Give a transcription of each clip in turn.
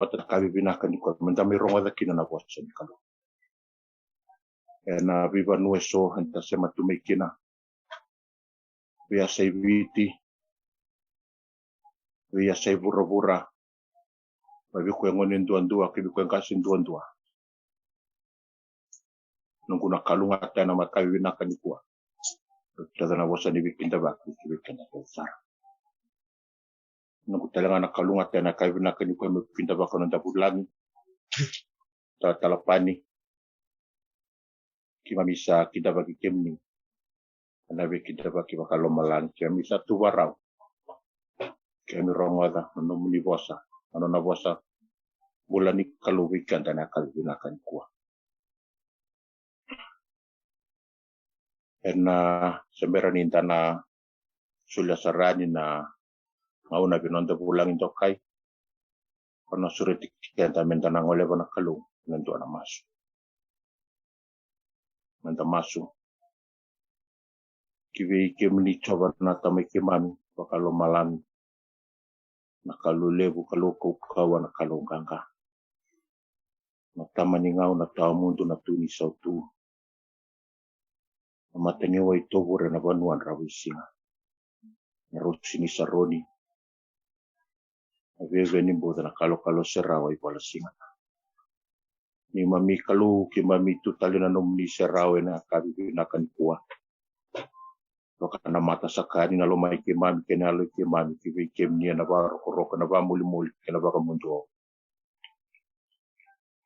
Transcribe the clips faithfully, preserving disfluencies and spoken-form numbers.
vata na ka vivinaka nikua me da mai rogoca kina na vosa ni Kalou. Ena veivanua eso eda sema tu mai kina, veiyasai Viti, veiyasai vuravura, mai vei koya gone duadua kei vei koya qase duadua. Noqu na kalougata ena mataka vinaka nikua, rauta na vosa ni veikidavaki ki vei keda kece sara. Noqu tale ga na kalougata ena mataka vinaka nikua meu kidavaka na noda vulagi, Talatala Pani. Keimami sa kidavaki kemuni ena veikidavaki vakalomalagi. Keimami sa tu vakarau, keimami rogoca na nomuni vosa, na nona vosa bula ni Kalou vei keda ena mataka vinaka nikua. Ena sebera ni da na solia sara yani na gauna vei noda vulagi dokai, au na sureti keda me da na goleva na Kalou ena dua na masu. Me da masu. Ki vei kemuni Jiova na Tamai keimami vakalomalagi, na Kalou levu, Kalou kaukauwa, na Kalou qaqa, na Tama ni gauna tawamudu, na Tu ni sautu, na Mata ni wai tovure, na Vanua dravuisiga, na Rosi ni Saroni, na Veve ni Buca, na Kalokalo Serawa i Valasiga. Neimami Kalou, keimami tu tale na nomuni serau ena mataka vinaka nikua. Vakanamata saka yani na lomai keimami kei na yaloi keimami ki vei kemuni ena vakarokoroko, ena vakamolimoli kei na vakamuduo.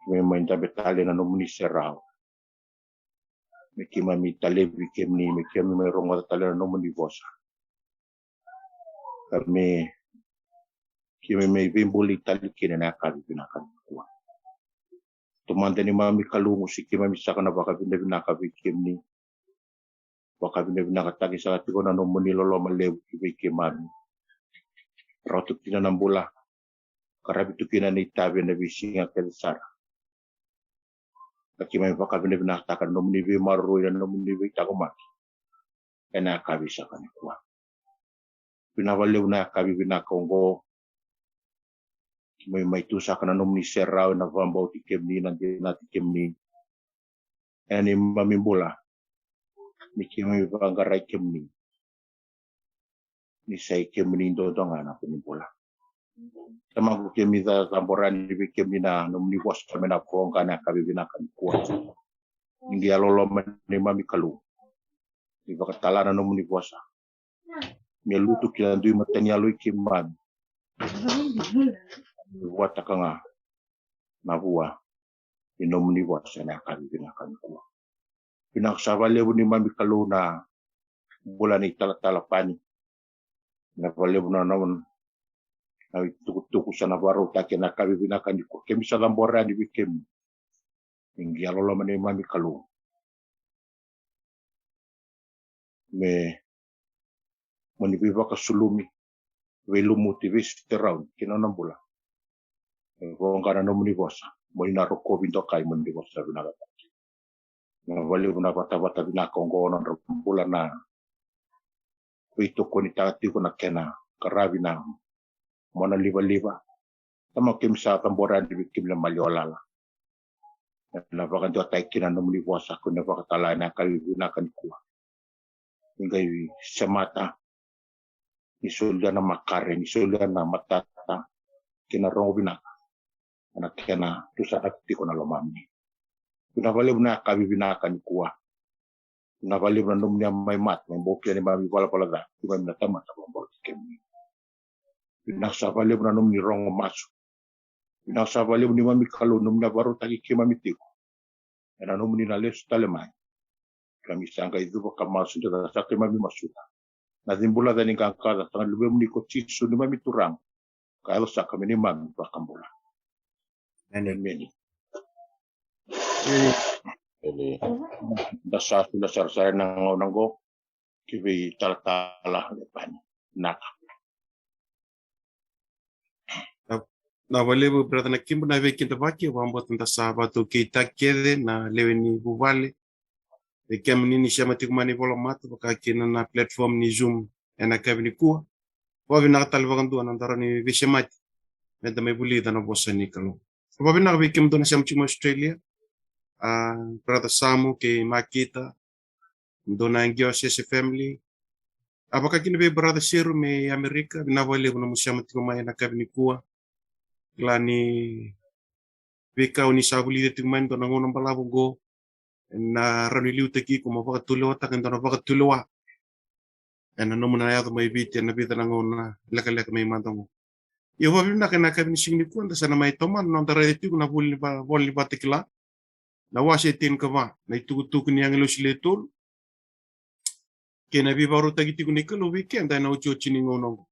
Keimami mai dabe tale na nomuni serau me keimami talevi kemuni, me keimami mai rogoca tale na nomuni vosa, ka me keimami mai veibuli tale kina ena mataka vinaka nikua. Tamada neimami Kalou, se keimami saka na vakavinavinaka vei kemuni. Vakavinavinakataki saka tiko na nomuni loloma levu ki vei keimami. Rauta kina na bula, qaravi tu kina na itavi ena veisiga kece sara. Ka keimami vakavinavinakataka na nomuni veimaroroi, na nomuni veitaqomaki ena mataka saka nikua. Vinaka vakalevu na mataka vinaka oqo. Keimami mai tu saka na nomuni serau ena vakabauti kemuni, na dinati kemuni ena neimami bula, ni keimami vaqarai kemuni, ni sa i kemuni duadua ga na nomuni bula. Tamaqu, keimami sa cabora yani vei kemuni na nomuni vosa me na voqa ena mataka vinaka nikua. Ni qai yalololoma neimami Kalou, ni vakatala na nomuni vosa me lutu ki na dui mata ni yaloi keimami, me vuataka ga na vua ni nomuni vosa ena mataka vinaka nikua. Vinaka saka vakalevu neimami Kalou na bula nei Talatala Pani. Vinaka vakalevu na, na, na itukutuku sa na vakarautaki ena mataka vinaka nikua. Keimami sa cabora yani vei kemuni. Ni qai yalololoma neimami Kalou, me moni veivakasulumi, veilumuti, veiserauni ki na nona bula. Me voqa na nomuni vosa, moni na rokovi dokai, moni vosa vinakataki. Vinaka vakalevu na vatavata vinaka oqo, nodra bula na veitokonitaka tiko, na kena qaravi na mona livaliva. Tamaqu, keimami sa cabora yani vei kemuni na maliwa lala, ena vakadewataki kina na nomuni vosa ko ni na vakatala ena mataka vinaka nikua. Ni qai semata, ni solia na makare, ni solia na matata kei na rogo vinaka ena kena tusanaka tiko na lomamuni. Vinaka vakalevu na mataka vinaka nikua. Vinaka vakalevu na nomuni a mai mata, mai bau kina neimami valavala ca, keimami na tamata vakabauti kemuni. Vinaka saka vakalevu na nomuni rogo masu. Vinaka saka vakalevu neimami Kalou, nomuni na vakarautaki keimami tiko ena nomuni na lesu tale mai. Keimami sa qai cuva ka masu, dua saka keimami masuta. Na cibula ca ni qaqaca, sa na Luvemuni ko Jisu neimami Turaga, ka yaco saka me neimami iVakabula. Emeni. Emeni. Da sa solia sarasara na gauna oqo ki vei Talatala Pani. Vinaka. Na, vinaka vakalevu brother Nakiba na veikidavaki. Au vakabauta da sa vakataukeitaki kece na lewe ni vuvale, vei kemuni ni sema tiko mai na ivolamata, vaka kina na platform ni Zoom ena mataka nikua. Vakavinaka tale vakadua na nodaru ni veisemati. me da mai vulica na vosa ni Kalou. Vakavinaka vei kemudou na sema tiko mai Australia, a, brother Samu kei Makita, dou na Giosese family. A, vakakina vei brother Seru mai Amerika, vinaka vakalevu na nomu sema tiko mai ena yakavi nikua. Kila ni veika o ni sa vulica tiko mai ena dua na gauna balavu oqo, ena rawa ni liutaki iko mo vakatulewataka e dua na vakatulewa ena nomu na yaco mai Viti ena vica na gauna lekaleka mai mada oqo. Ia vakavinaka ena yakavi ni siga nikua da sa na mai tomana na noda raica tiko na vuli ni va-, vola ni Vakatakila, na wase e tinikava, na itukutuku ni agilosi le tolu, kei na veivakarautaki tiko ni Kalou vei keda ena otioti ni gauna oqo.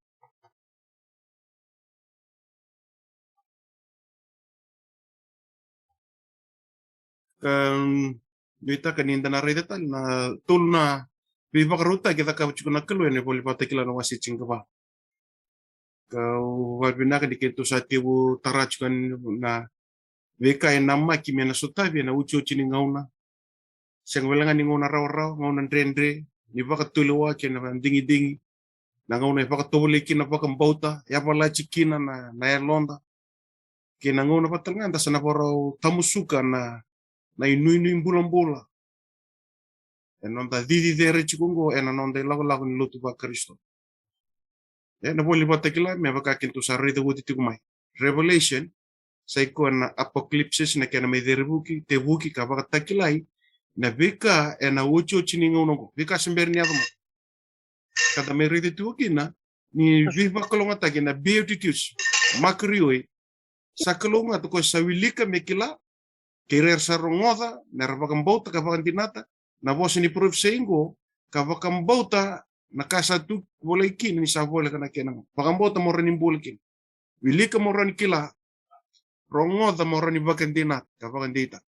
Ka, mm, nuitaka ni da na raica tale na tolu na veivakarautaki e cakava tiko na Kalou ena vola ni Vakatakila na wase tinikava. Kau vakavinaka ni keitou sa tevu tara tiko na veika e namaki me na sotavi ena otioti ni gauna. Sega wale ga ni gauna rawarawa, gauna dredre, ni vakatulewa kei na digidigi. Na gauna e vakatovolei kina na vakabauta, yavalati kina na, na yaloda. Kei na gauna vata ga da sa na vakarau tamusuka na, na inuinui bulabula ena noda cici cere tiko oqo ena noda ilakolako ni lotu vaKarisito. Ena vola ni Vakatakila, me vaka keitou sa raica oti tiko mai. Revelation, sa i koya na apocalypsis, na kena mai cerevuki, tevuki, ka vakatakilai na veika ena otioti ni gauna oqo, veika se bera ni yaco mai. Ka da mai raica tiko kina ni veivakalougatataki na Beatitudes, makarioi, sa kalougata o koya sa wilika me kila, kei ira era sa rogoca, me ra vakabauta ka vakadinata na vosa ni parofisai oqo, ka vakabauta na ka sa tu volai kina ni sa voleka na kena gauna. Vakabauta mo rawa ni bula kina. Wilika mo rawa ni kila, rogoca mo rawa ni vakadinata ka vakadeitaka.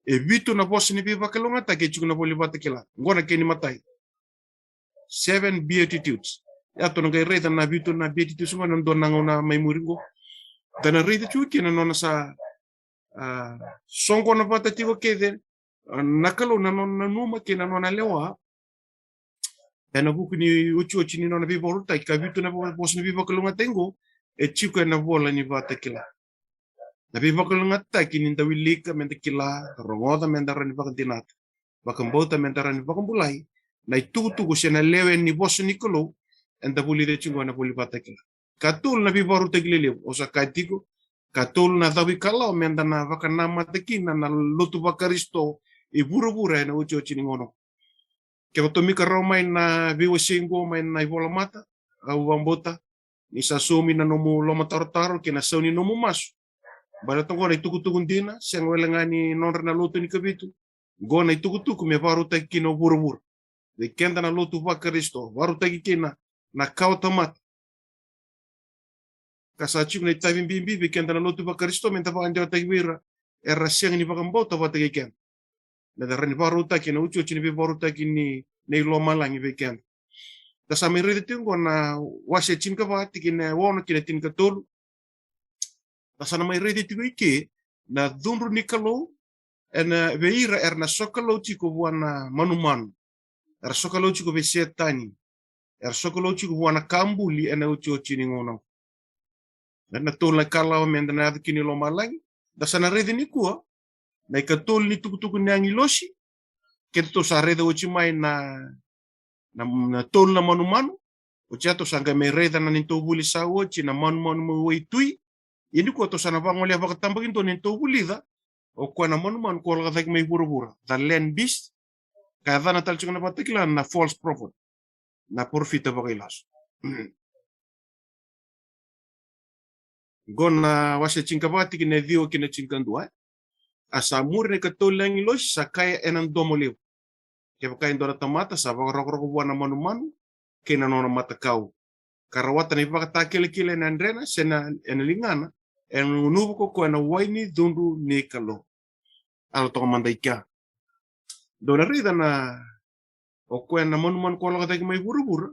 E vitu na vosa ni veivakalougatataki e tiko na vola ni Vakatakila. Oqo na kena imatai. Seven Beatitudes. Ia tou na qai raica na vitu na Beatitudes oqo ena dua na gauna mai muri oqo. Da na raica tiko kina na nona sa, a, soqona vata tiko kece, a, na Kalou na nona nanuma kei na nona lewa ena vuku ni otioti ni nona veivakarautaki, ka vitu na vo-, vosa ni veivakalougatataki oqo e tiko ena vola ni Vakatakila. Na veivakalougatataki ni da wilika me da kila, rogoca me da rawa ni vakadinata, vakabauta me da rawa ni vakabulai, na itukutuku se na lewe ni vosa ni Kalou eda vulica tiko ena vola ni Vakatakila. Katolu na veivakarautaki lelevu, au sa kaya tiko, katolu na cavu ikalawa me da na vakanamata kina na lotu vaKarisito e vuravura ena otioti ni gauna. Kevaka tou mai qarava mai na veiwasei oqo mai na ivolamata, au vakabauta ni sa saumi na nomu lomatarotaro kei na sau ni nomu masu. Baleta oqo na itukutuku dina, sega wale ga ni nodra na lotu ni Kavitu. Oqo na itukutuku me vakarautaki kina o vuravura. Vei keda na lotu vaKarisito, vakarautaki kina na kawatamata. Ka sa tiko na itavi bibi vei keda na lotu vaKarisito me da vakadewataki vei ira era sega ni vakabauta vata kei keda. Me da rawa ni vakarautaki ena otioti ni veivakarautaki ni, ni lomalagi vei keda. Da sa mai raica tiko oqo na wase tinikava, tikina e ono ki na tinikatolu. Da sa na mai raica tiko i ke na cudru ni Kalou ena vei ira era na sokalou tiko vua na manumanu. Era sokalou tiko vei Setani. Era sokalou tiko vua na ka buli ena otioti ni gauna. Ena tolu na ikalawa me da na yaco kina i lomalagi. Da sa na raica nikua na ikatolu ni tukutuku ni agilosi. Keitou sa raica oti mai na, na, na tolu na manumanu. Oti ya tou sa qai mai raica na neitou vuli sa oti na manumanu mai waitui. Ia nikua tou sa na vagolea vakatabakidua na neitou vulica o koya na manumanu ko lako cake mai vuravura, the land beast. Ka yacana tale tiko na Vakatakila na false prophet, na parofita vakailasu. Oqo na wase tinikava, tikina e ciwa ki na tinikadua. A sa muri na ikatolu ni agilosi sa kaya ena domo levu: Kevaka e dua na tamata sa vakarokoroko vua na manumanu kei na nona matakau, ka rawata na ivakatakilakila ena yadrena se na, ena ligana, ena gunuva ko koya na wai ni cudru ni Kalou. Alo toka mada i kea. Dou na raica na, o koya na manumanu ko lako cake mai vuravura.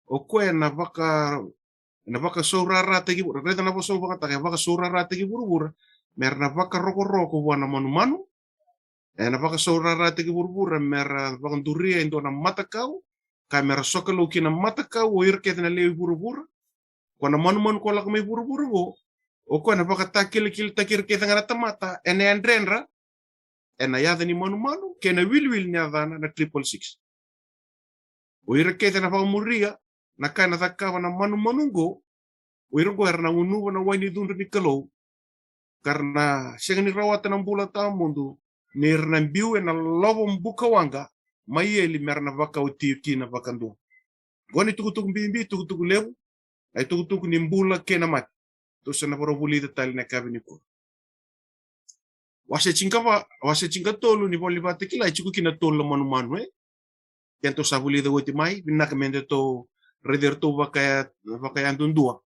O koya na vaka, na vakasaurarataki vu-, raica na vosa au vakayagataka, e vakasaurarataki vuravura me ra na vakarokoroko vua na manumanu. E na vakasaurarataki vuravura me ra vakaduria e dua na matakau, ka me ra sokalou ki na matakau o ira kece na lewe i vuravura. Ko na manumanu ko lako mai vuravura qo, o koya na vakatakilakilataki ira kece ga na tamata ena yadredra, ena yaca ni manumanu kei na wiliwili ni yacana na triple six. O ira kece na vakamuria na ka ena cakava na manumanu qo, o ira qo era na gunuva na wai ni cudru ni Kalou, ka ra na sega ni rawata na bula tawamudu, ni ra na biu ena lovo bukawaqa mai eli me ra na vakaoti kina vakadua. Qo ni tukutuku bibi, tukutuku levu, na itukutuku ni bula kei na mate. Tou sa na vakavulica tale na yakavi nikua. Wase tinikava, wase tinikatolu ni Vola ni Vakatakila e tiko kina tolu na manumanu, e? Kena tou sa vulica oti mai, vinaka me da tou raica iratou vakaya, vakayadudua.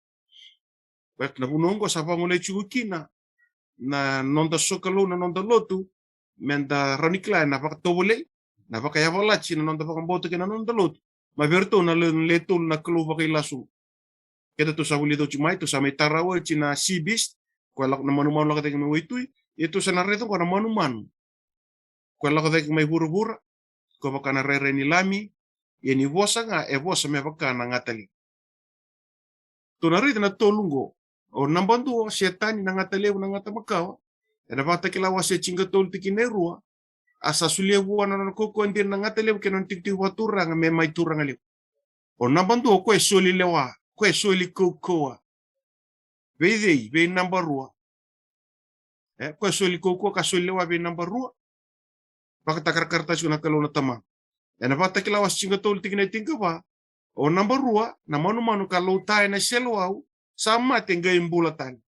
Baleta na vanua oqo sa vagolei tiko kina na noda sokalou, na noda lotu, me da rawa ni kila na vakatovolei, na vakayavalati, na noda vakabauta kei na noda lotu. Mai vei iratou na le, le tolu na kalou vakailasu. Keda tou sa vulica oti mai, tou sa mai tara oti na sea beast, ko lako na manumanu lako cake mai waitui, ia tou sa na raica qo na manumanu ko lako cake mai vuravura, ko vaka na rairai ni lami, ia ni vosa ga e vosa me vaka na gata levu. Tou na raica na tolu qo. O naba dua, o Setani na gata levu, na gata makawa. Ena Vakatakila wase tinikatolu tikina e rua. A sa solia vua na nona kaukauwa dina na gata levu kei na nona tikotiko vakaturaga me mai turaga levu. O naba dua, o koya e soli lewa, o koya e soli kaukauwa. Vei cei? Vei naba rua. E, o koya e soli kaukauwa ka soli lewa vei naba rua. Vakatakarakarataka tiko na Kalou na Tamana. Ena Vakatakila wase tinikatolu tikina e tinikava. O naba rua, na manumanu ka lauta ena iseleiwau, sa mate qai bula tale.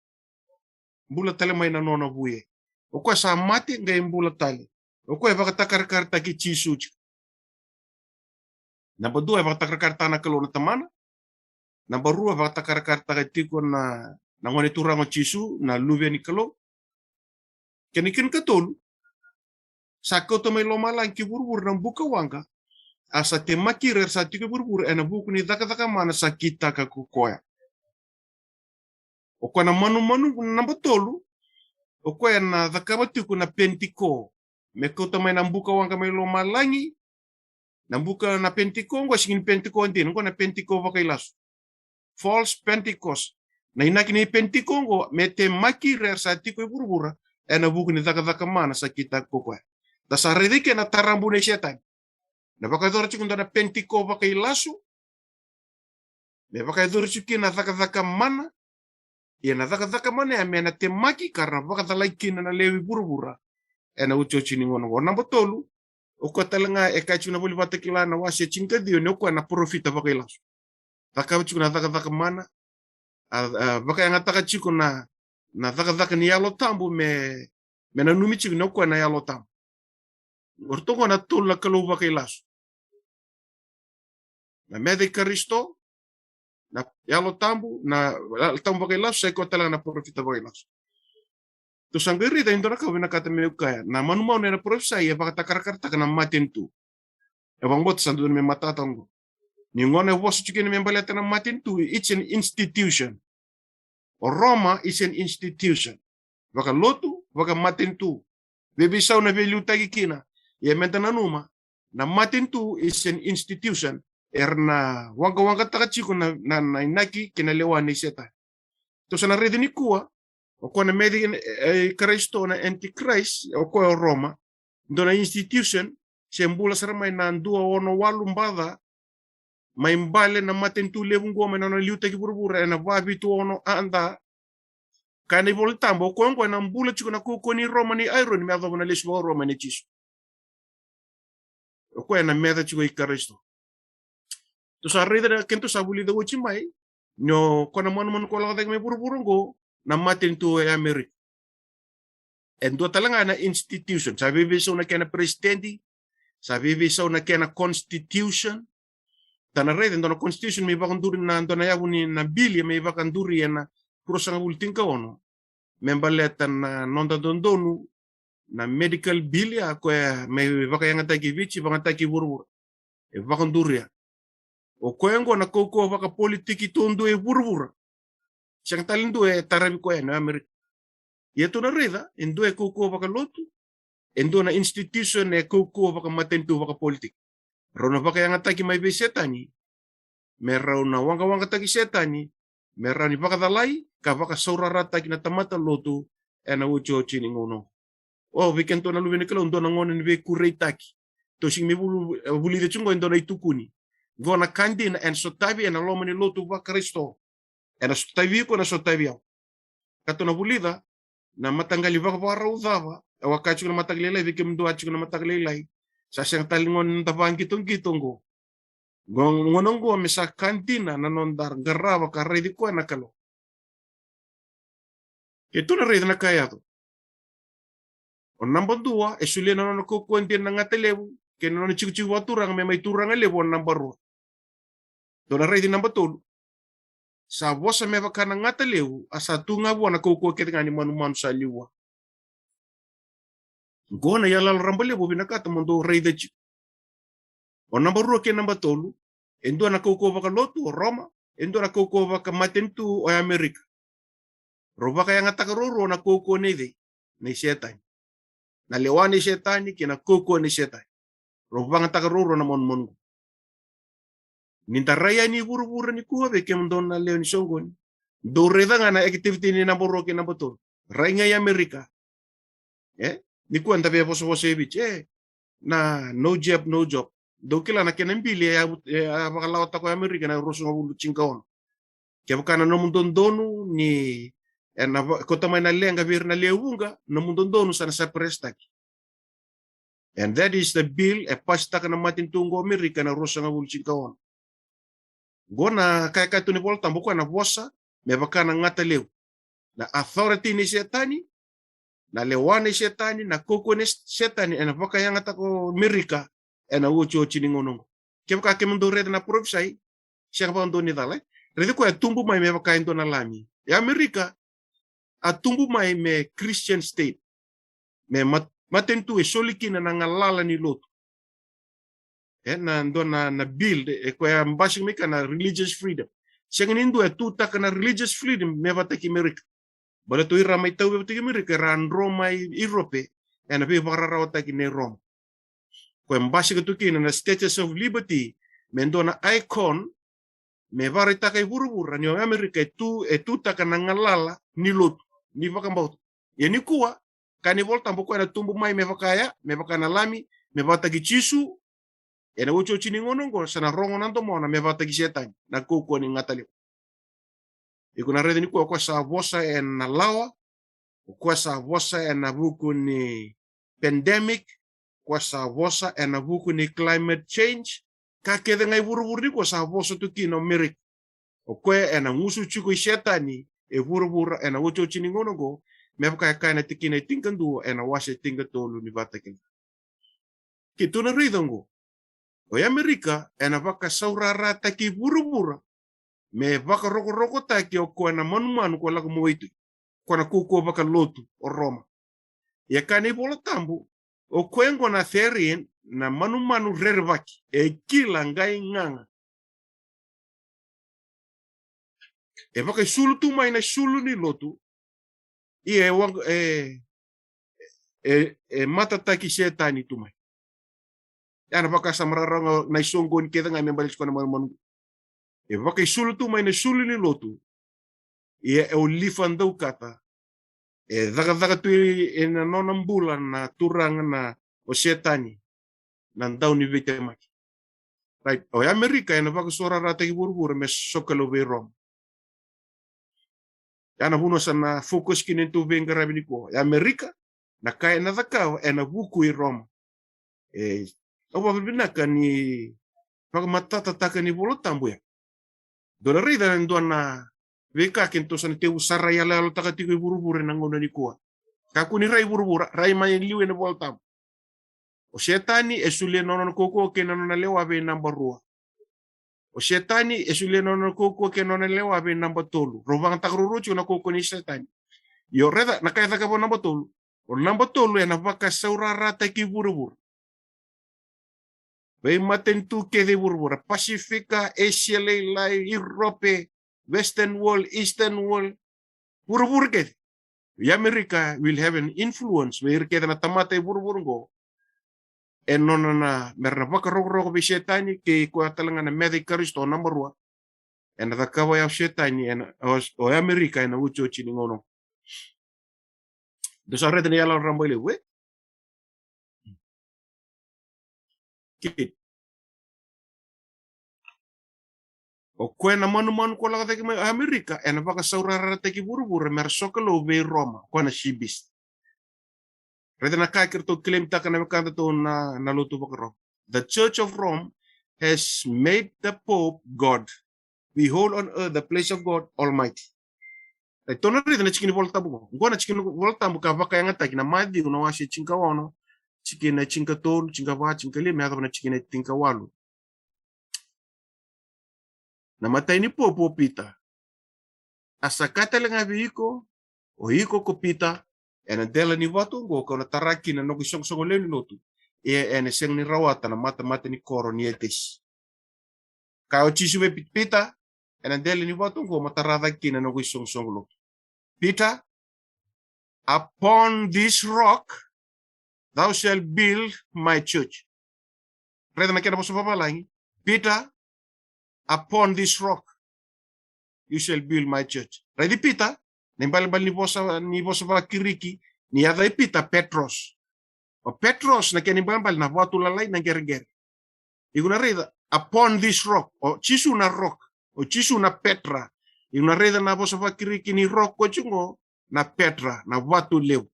Bula tale mai na nona vuye. O koya sa mate qai bula tale. O koya e vakatakarakarataki Jisu tiko. Naba dua e vakatakarakarataka na Kalou na Tamana. Naba rua e vakatakarakarataka tiko na, na Gone Turaga o Jisu, na Luve ni Kalou. Kena, kena ikatolu, sa kauta mai lomalagi ki vuravura na bukawaqa, a sa temaki ira era sa tiko e vuravura ena vuku ni cakacaka mana sa kitaka ko koya. O koya na manumanu naba tolu, o koya ena cakava tiko na Penitiko. Me kauta mai na bukawaqa mai lomalagi, na buka na Penitiko, qo sega ni Penitiko dina, qo na Penitiko vakailasu. False Pentecost. Na inaki ni Penitiko qo, me temaki ira era sa tiko e vuravura, ena vuku ni cakacaka mana sa kitaka ko koya. Da sa raica eke na tarabu nei Setani. Na vakayacora tiko dua na Penitiko vakailasu, me vakayacori tiko kina na cakacaka mana, ia na cakacaka mana ya me na temaki ka ra vakacalai kina na lewe i vuravura ena iotioti ni gauna oqo. Naba tolu, o koya tale ga e kaya tiko na Vola ni Vakatakila na wase tinikaciwa ni o koya na parofita vakailasu. Cakava tiko na cakacaka mana, a, a vakayagataka tiko na, na cakacaka ni Yalo Tabu me, me nanumi tiko ni o koya na Yalo Tabu. O ratou qo na tolu na kalou vakailasu. Na meca i Karisito, na Yalo Tabu, na Yalo Tabu vakailasu, sa i koya tale ga na parofita vakailasu. Tou sa qai raica e dua na ka au vinakata meu kaya. Na manumanu ena parofisai e vakatakarakarataka na matanitu. E vakabauta sa dodonu me matata oqo. Ni gauna e vosa tiko kina me baleta na matanitu, it's an institution. O Roma is an institution. Vakalotu, vakamatanitu. Veiveisau na veiliutaki kina. Ia meda nanuma, na matanitu is an institution. Era na waqawaqataka tiko na, na, na inaki kei na lewa nei Setani. Tou sa na raica nikua, o koya na meca i, e, Karisito na Antichrist, o koya o Roma. Dua na institution, se bula sara mai na dua ono walu baca, mai bale na matanitu levu qo mai na nona liutaki vuravura ena va vitu ono A D. Kaya na iVola Tabu, o koya qo ena bula tiko na kaukauwa ni Roma nei Aironi me yacova na lesu vakarua mai nei Jisu. O koya ena meca tiko i Karisito. Tou sa raica na, kena tou sa vulica oti mai, ni o koya na manumanu ko lako cake mai vuravura qo, na matanitu e Amerika. E dua tale ga na institution, sa veiveisau na kena president, sa veiveisau na kena constitution. Da na raica e dua na constitution me vakaduri na, dua na yavu ni na bili me vakaduri ena ruasagavulu tinikaono. Me baleta na noda dodonu, na medical bill, a koya me vakayagataki Viti, vakayagataki vuravura. E vakaduria. O koya qo na kaukauwa vakapolitiki duadua e vuravura. Sega tale dua e taravi koya na Amerika. Ia tou na raica, e dua e kaukauwa vakalotu, e dua na institution e kaukauwa vakamatanitu vakapolitiki. Rau na vakayagataki mai vei Setani, me rau na waqawaqataki Setani, me rawa ni vakacalai ka vakasaurarataki na tamata lotu ena otioti ni gauna. O, vei kedatou na luve ni Kalou, dua na gauna ni veikureitaki. Tou sega ni vuli, vulica tiko qo e dua na itukuni. Qo na ka dina ena sotavi ena loma ni lotu vaKarisito. Ena sotavi iko, ena sotavi au. Ka tou na vulica na mataqali vakavakarau cava e waka tiko na mataka lailai, vei kemudou a tiko na mataka lailai. Sa sega tale ni gauna ni da vaqitoqito qo. Qo, gauna qo me sa ka dina na noda qarava ka raici koya na Kalou. Keitou na raica na ka e yaco. O naba dua, e solia na nona kaukauwa dina na gata levu kei na nona tikotiko vakaturaga me mai turaga levu o naba rua. Tou na raici naba tolu. Sa vosa me vaka na gata levu, a sa tu ga vua na kaukauwa kece ga ni manumanu sa liu vua. Qo na iyaloyalo raba levu au vinakata mo dou raica tiko. O naba rua kei naba tolu, e dua na kaukauwa vakalotu o Roma, e dua na kaukauwa vakamatanitu o Amerika. Rau vakayagataka ruarua na kaukauwa nei cei? Nei Setani. Na lewa nei Setani kei na kaukauwa nei Setani. Rau vakayagataka ruarua na manumanu qo. Ni da rai yani i vuravura nikua, vei kemudou na lewe ni soqoni, dou raica ga na activity ni naba rua kei naba tolu. Rai ga i Amerika. E? Nikua da via vosavosa e Viti, e? Na no jab, no job. Dou kila na kena bili e a, e a vakalawataka o Amerika na ruasagavulu tinikaono. Kevaka na nomu dodonu ni, e na va-, kauta mai na leqa vei ira na lewe vuqa, nomu dodonu sa na suppress-taki. And that is the bill e pasitaka na matanitu qo o Amerika ena ruasagavulu tinikaono. Qo na ka e kaya tu na iVola Tabu, o koya na vosa me vaka na gata levu. Na authority nei Setani, na lewa nei Setani, na kaukauwa nei Setani, ena vakayagataka o Amerika ena otioti ni gauna qo. Kevaka kemudou raica na parofisai, sega vakadua ni cala, e? Raica koya e tubu mai me vaka e dua na lami. E Amerika, a tubu mai me Christian state. Me mat-, matanitu e soli kina na galala ni lotu. E na dua na, na bill, e koya basika mai kea na religious freedom. Sega ni dua e tutaka na religious freedom me vakataki Amerika. Baleta o ira mai tauvi vakataki Amerika era a dro mai Europe ena veivakararawataki nei Roma. Koya basika tu kina na Statue of Liberty me dua na icon me vakaraitaka i vuravura ni o Amerika e tu, e tutaka na galala ni lotu, ni vakabauta. Ia nikua, kaya na iVola Tabu o koya na tubu mai me vaka ya, me vaka na lami, me vakataki Jisu, ena otioti ni gauna oqo sa na rogo na domona me vakataki Setani, na kaukauwa ni gata levu. Iko na raica nikua o koya sa vosa ena lawa, o koya sa vosa ena vuku ni pandemic, o koya sa vosa ena vuku ni climate change, ka kece ga i vuravura nikua sa vosa tu kina o Amerika. O koya ena gusu tiko i Setani e vuravura ena otioti ni gauna oqo, me vaka e kaya na tikina e tinikadua ena wase tinikatolu ni Vakatakila. Keitou na raica oqo, o Amerika ena vakasaurarataki vuravura me vakarokorokotaki o koya na manumanu ko lako mai waitui, ko na kaukauwa vakalotu o Roma. Ia kaya na iVola Tabu, o koya oqo na Assyrian, na manumanu rerevaki, e kila qai gaga. E vakaisulu tu mai na isulu ni lotu, ia e wa-, e, e, e matataki Setani tu mai. Ia na vakasama rarau ga na isoqoni kece ga me baleti koya na manumanu. E vakaisulu tu mai na isulu ni lotu, ia e o lifa daukata. E cakacaka tu ena nona bula na turaga na o Setani, na dau ni veitemaki. Right, o Amerika ena vakasaurarataki vuravura me sokalou vei Roma. Ia na vanua sa na focus kina neitou veiqaravi nikua. E Amerika, na ka ena cakava ena vuku i Roma. E, au vakavinavinaka ni vakamatatataka na iVola Tabu ya. Dou na raica e dua na veika keitou sa na tekivu sara iyaloyalotaka tiko i vuravura ena gauna nikua. Kakua ni rai vuravura, rai mai liu ena iVola Tabu. O Setani e solia na nona kaukauwa kei na nona lewa vei naba rua. O Setani e solia na nona kaukauwa kei na nona lewa vei naba tolu. Rau vakayagataka ruarua tiko na kaukauwa nei Setani. Io, raica na ka e cakava o naba tolu. O naba tolu ena vakasaurarataki vuravura. Veimatanitu kece i vuravura, Pasifika, Asia Lailai, Europe, Western world, Eastern world, vuravura kece. O Amerika will have an influence vei ira kece na tamata i vuravura oqo. E nona na, mera na vakarokoroko vei Setani kei koya tale ga na meca i Karisito naba rua. ena cakava o Setani ena, o, o Amerika ena iotioti ni gauna. Dou sa raica na iyaloyalo rabailevu, e? Kid. O koya na manumanu ko lako cake mai Amerika, ena vakasaurarataki vuravura mera sokalou vei Roma, o koya na sea beast. Raica na ka keitou claim-taka na wekadatou na, na lotu vakaRoma. The Church of Rome has made the Pope God. We hold on earth the place of God Almighty. E, tou na raica na tikina ni Vola Tabu qo. Qo na tikina ni Vola Tabu ka vakayagataki na Maciu na wase tinikaono, tikina tinikatolu, tinikava, tinikalima, me yacova na tikina tinikawalu. Na imatai ni pope o Pita. A sa kaya tale ga vei iko, o iko ko Pita, ena dela ni vatu oqo kau na tara kina na noqu isoqosoqo lewe ni lotu. Ia ena sega ni rawata na matamata ni koro ni etesi. Kaya o Jisu vei Pi-, Pita, ena dela ni vatu oqo mo tara cake kina na noqu isoqosoqo lotu. Peter, upon this rock thou shalt build my church. Raica na kena vosa vavalagi. Peter, upon this rock you shall build my church. Raici Pita, na ibalebale ni vosa, ni vosa vaKiriki, ni yaca i Pita Petros. O Petros na kena ibalebale na vatu lalai, na qereqere. Iko na raica, upon this rock, o Jisu na rock, o Jisu na Petra. Iko na raica na vosa vaKiriki ni rock ko tiko qo, na Petra, na vatu levu.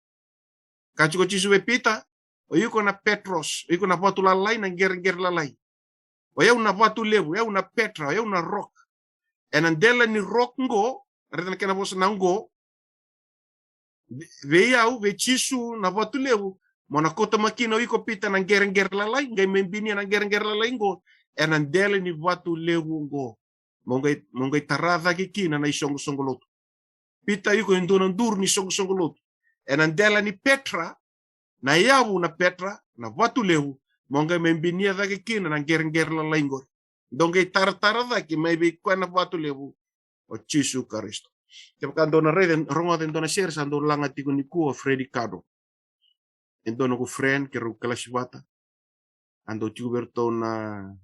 Ka tiko Jisu vei Pita, o iko na Petros, o iko na vatu lalai, na qereqere lalai. O yau na vatu levu, o yau na Petra, o yau na rock. Ena dela ni rock qo, raica na kena vosa na qo, ve-, vei au, vei Jisu na vatu levu, mo na kauta mai kina o iko Pita na qereqere lalai, qai mai binia na qereqere lalai qo, ena dela ni vatu levu qo. Mo qai, mo qai tara cake kina na isoqosoqo lotu. Pita, iko e dua na duru ni soqosoqo lotu. Ena dela ni Petra, na yavu na Petra, na vatu levu, mo qai mai binia cake kina na qereqere lalai qori. Dou qai taratara cake mai vei koya na vatu levu, o Jisu Karisito. Kevaka dou na raica, rogoca e dua na sere sa dau laga tiko nikua o Freddy Cardo. E dua noqu friend, keirau kalasi vata. A dau tiko vei iratou na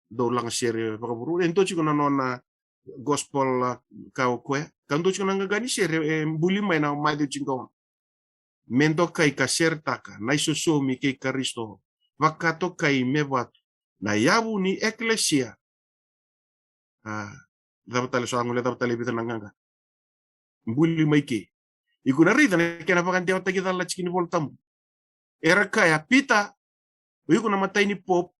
dau laga sere vakavuravura. E dua tiko na nona gospel, a, ka o koya. Ka dua tiko na qaqa ni sere, e buli mai na Maciu tinikaono. Me dokai ka seretaka na isosomi kei Karisito, vakatokai me vatu, na yavu ni ekelesia. A, cava tale so a gole, cava tale e vica na qaqa. Buli mai ke. Iko na raica na kena vakadewataki cala na tikina ni Vola Tabu. Era kaya, Pita, o iko na imatai ni pope,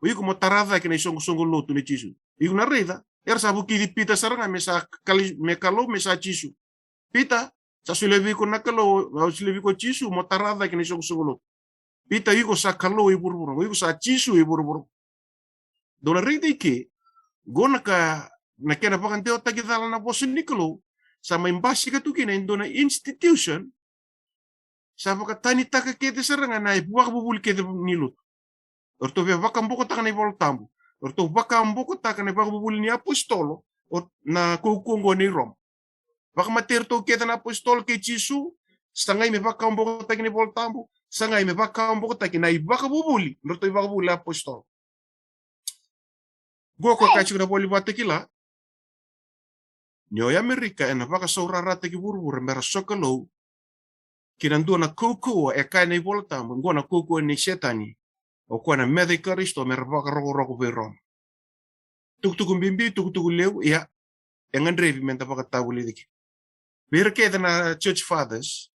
o iko mo tara cake na isoqosoqo lotu nei Jisu. Iko na raica, era sa vukici Pita sara ga me sa Kali-, me Kalou, me sa Jisu. Pita, sa solia vei iko na Kalou, au solia vei iko o Jisu, mo tara cake na isoqosoqo lotu. Pita, iko sa Kalou e vuravura, iko sa Jisu e vuravura. Dou na raica i ke, qo na ka, na kena vakadewataki cala na vosa ni Kalou, sa mai basika tu kina e dua na institution, sa vakatanitaka kece sara ga na ivakavuvuli kece ni lotu. O ratou via vakabokotaka na iVola Tabu. O ratou vakabokotaka na ivakavuvuli ni apositolo, o na kaukauwa qo nei Roma. Vakamatei iratou kece na apositolo kei Jisu, sa qai me vakabokotaki na iVola Tabu, sa qai me vakabokotaki na ivakavuvuli, ratou ivakavuvuli apositolo. Qo ko ka tiko na Vola Vakatakila, ni o Amerika ena vakasaurarataki vuravura mera sokalou ki na dua na kaukauwa e kaya na iVola Tabu, qo na kaukauwa nei Setani, o koya na meca i Karisito mera vakarokoroko vei Roma. Tukutuku bibi, tukutuku levu, ia, e gadrevi meda vakatavulici kina. Vei ira kece na Church Fathers,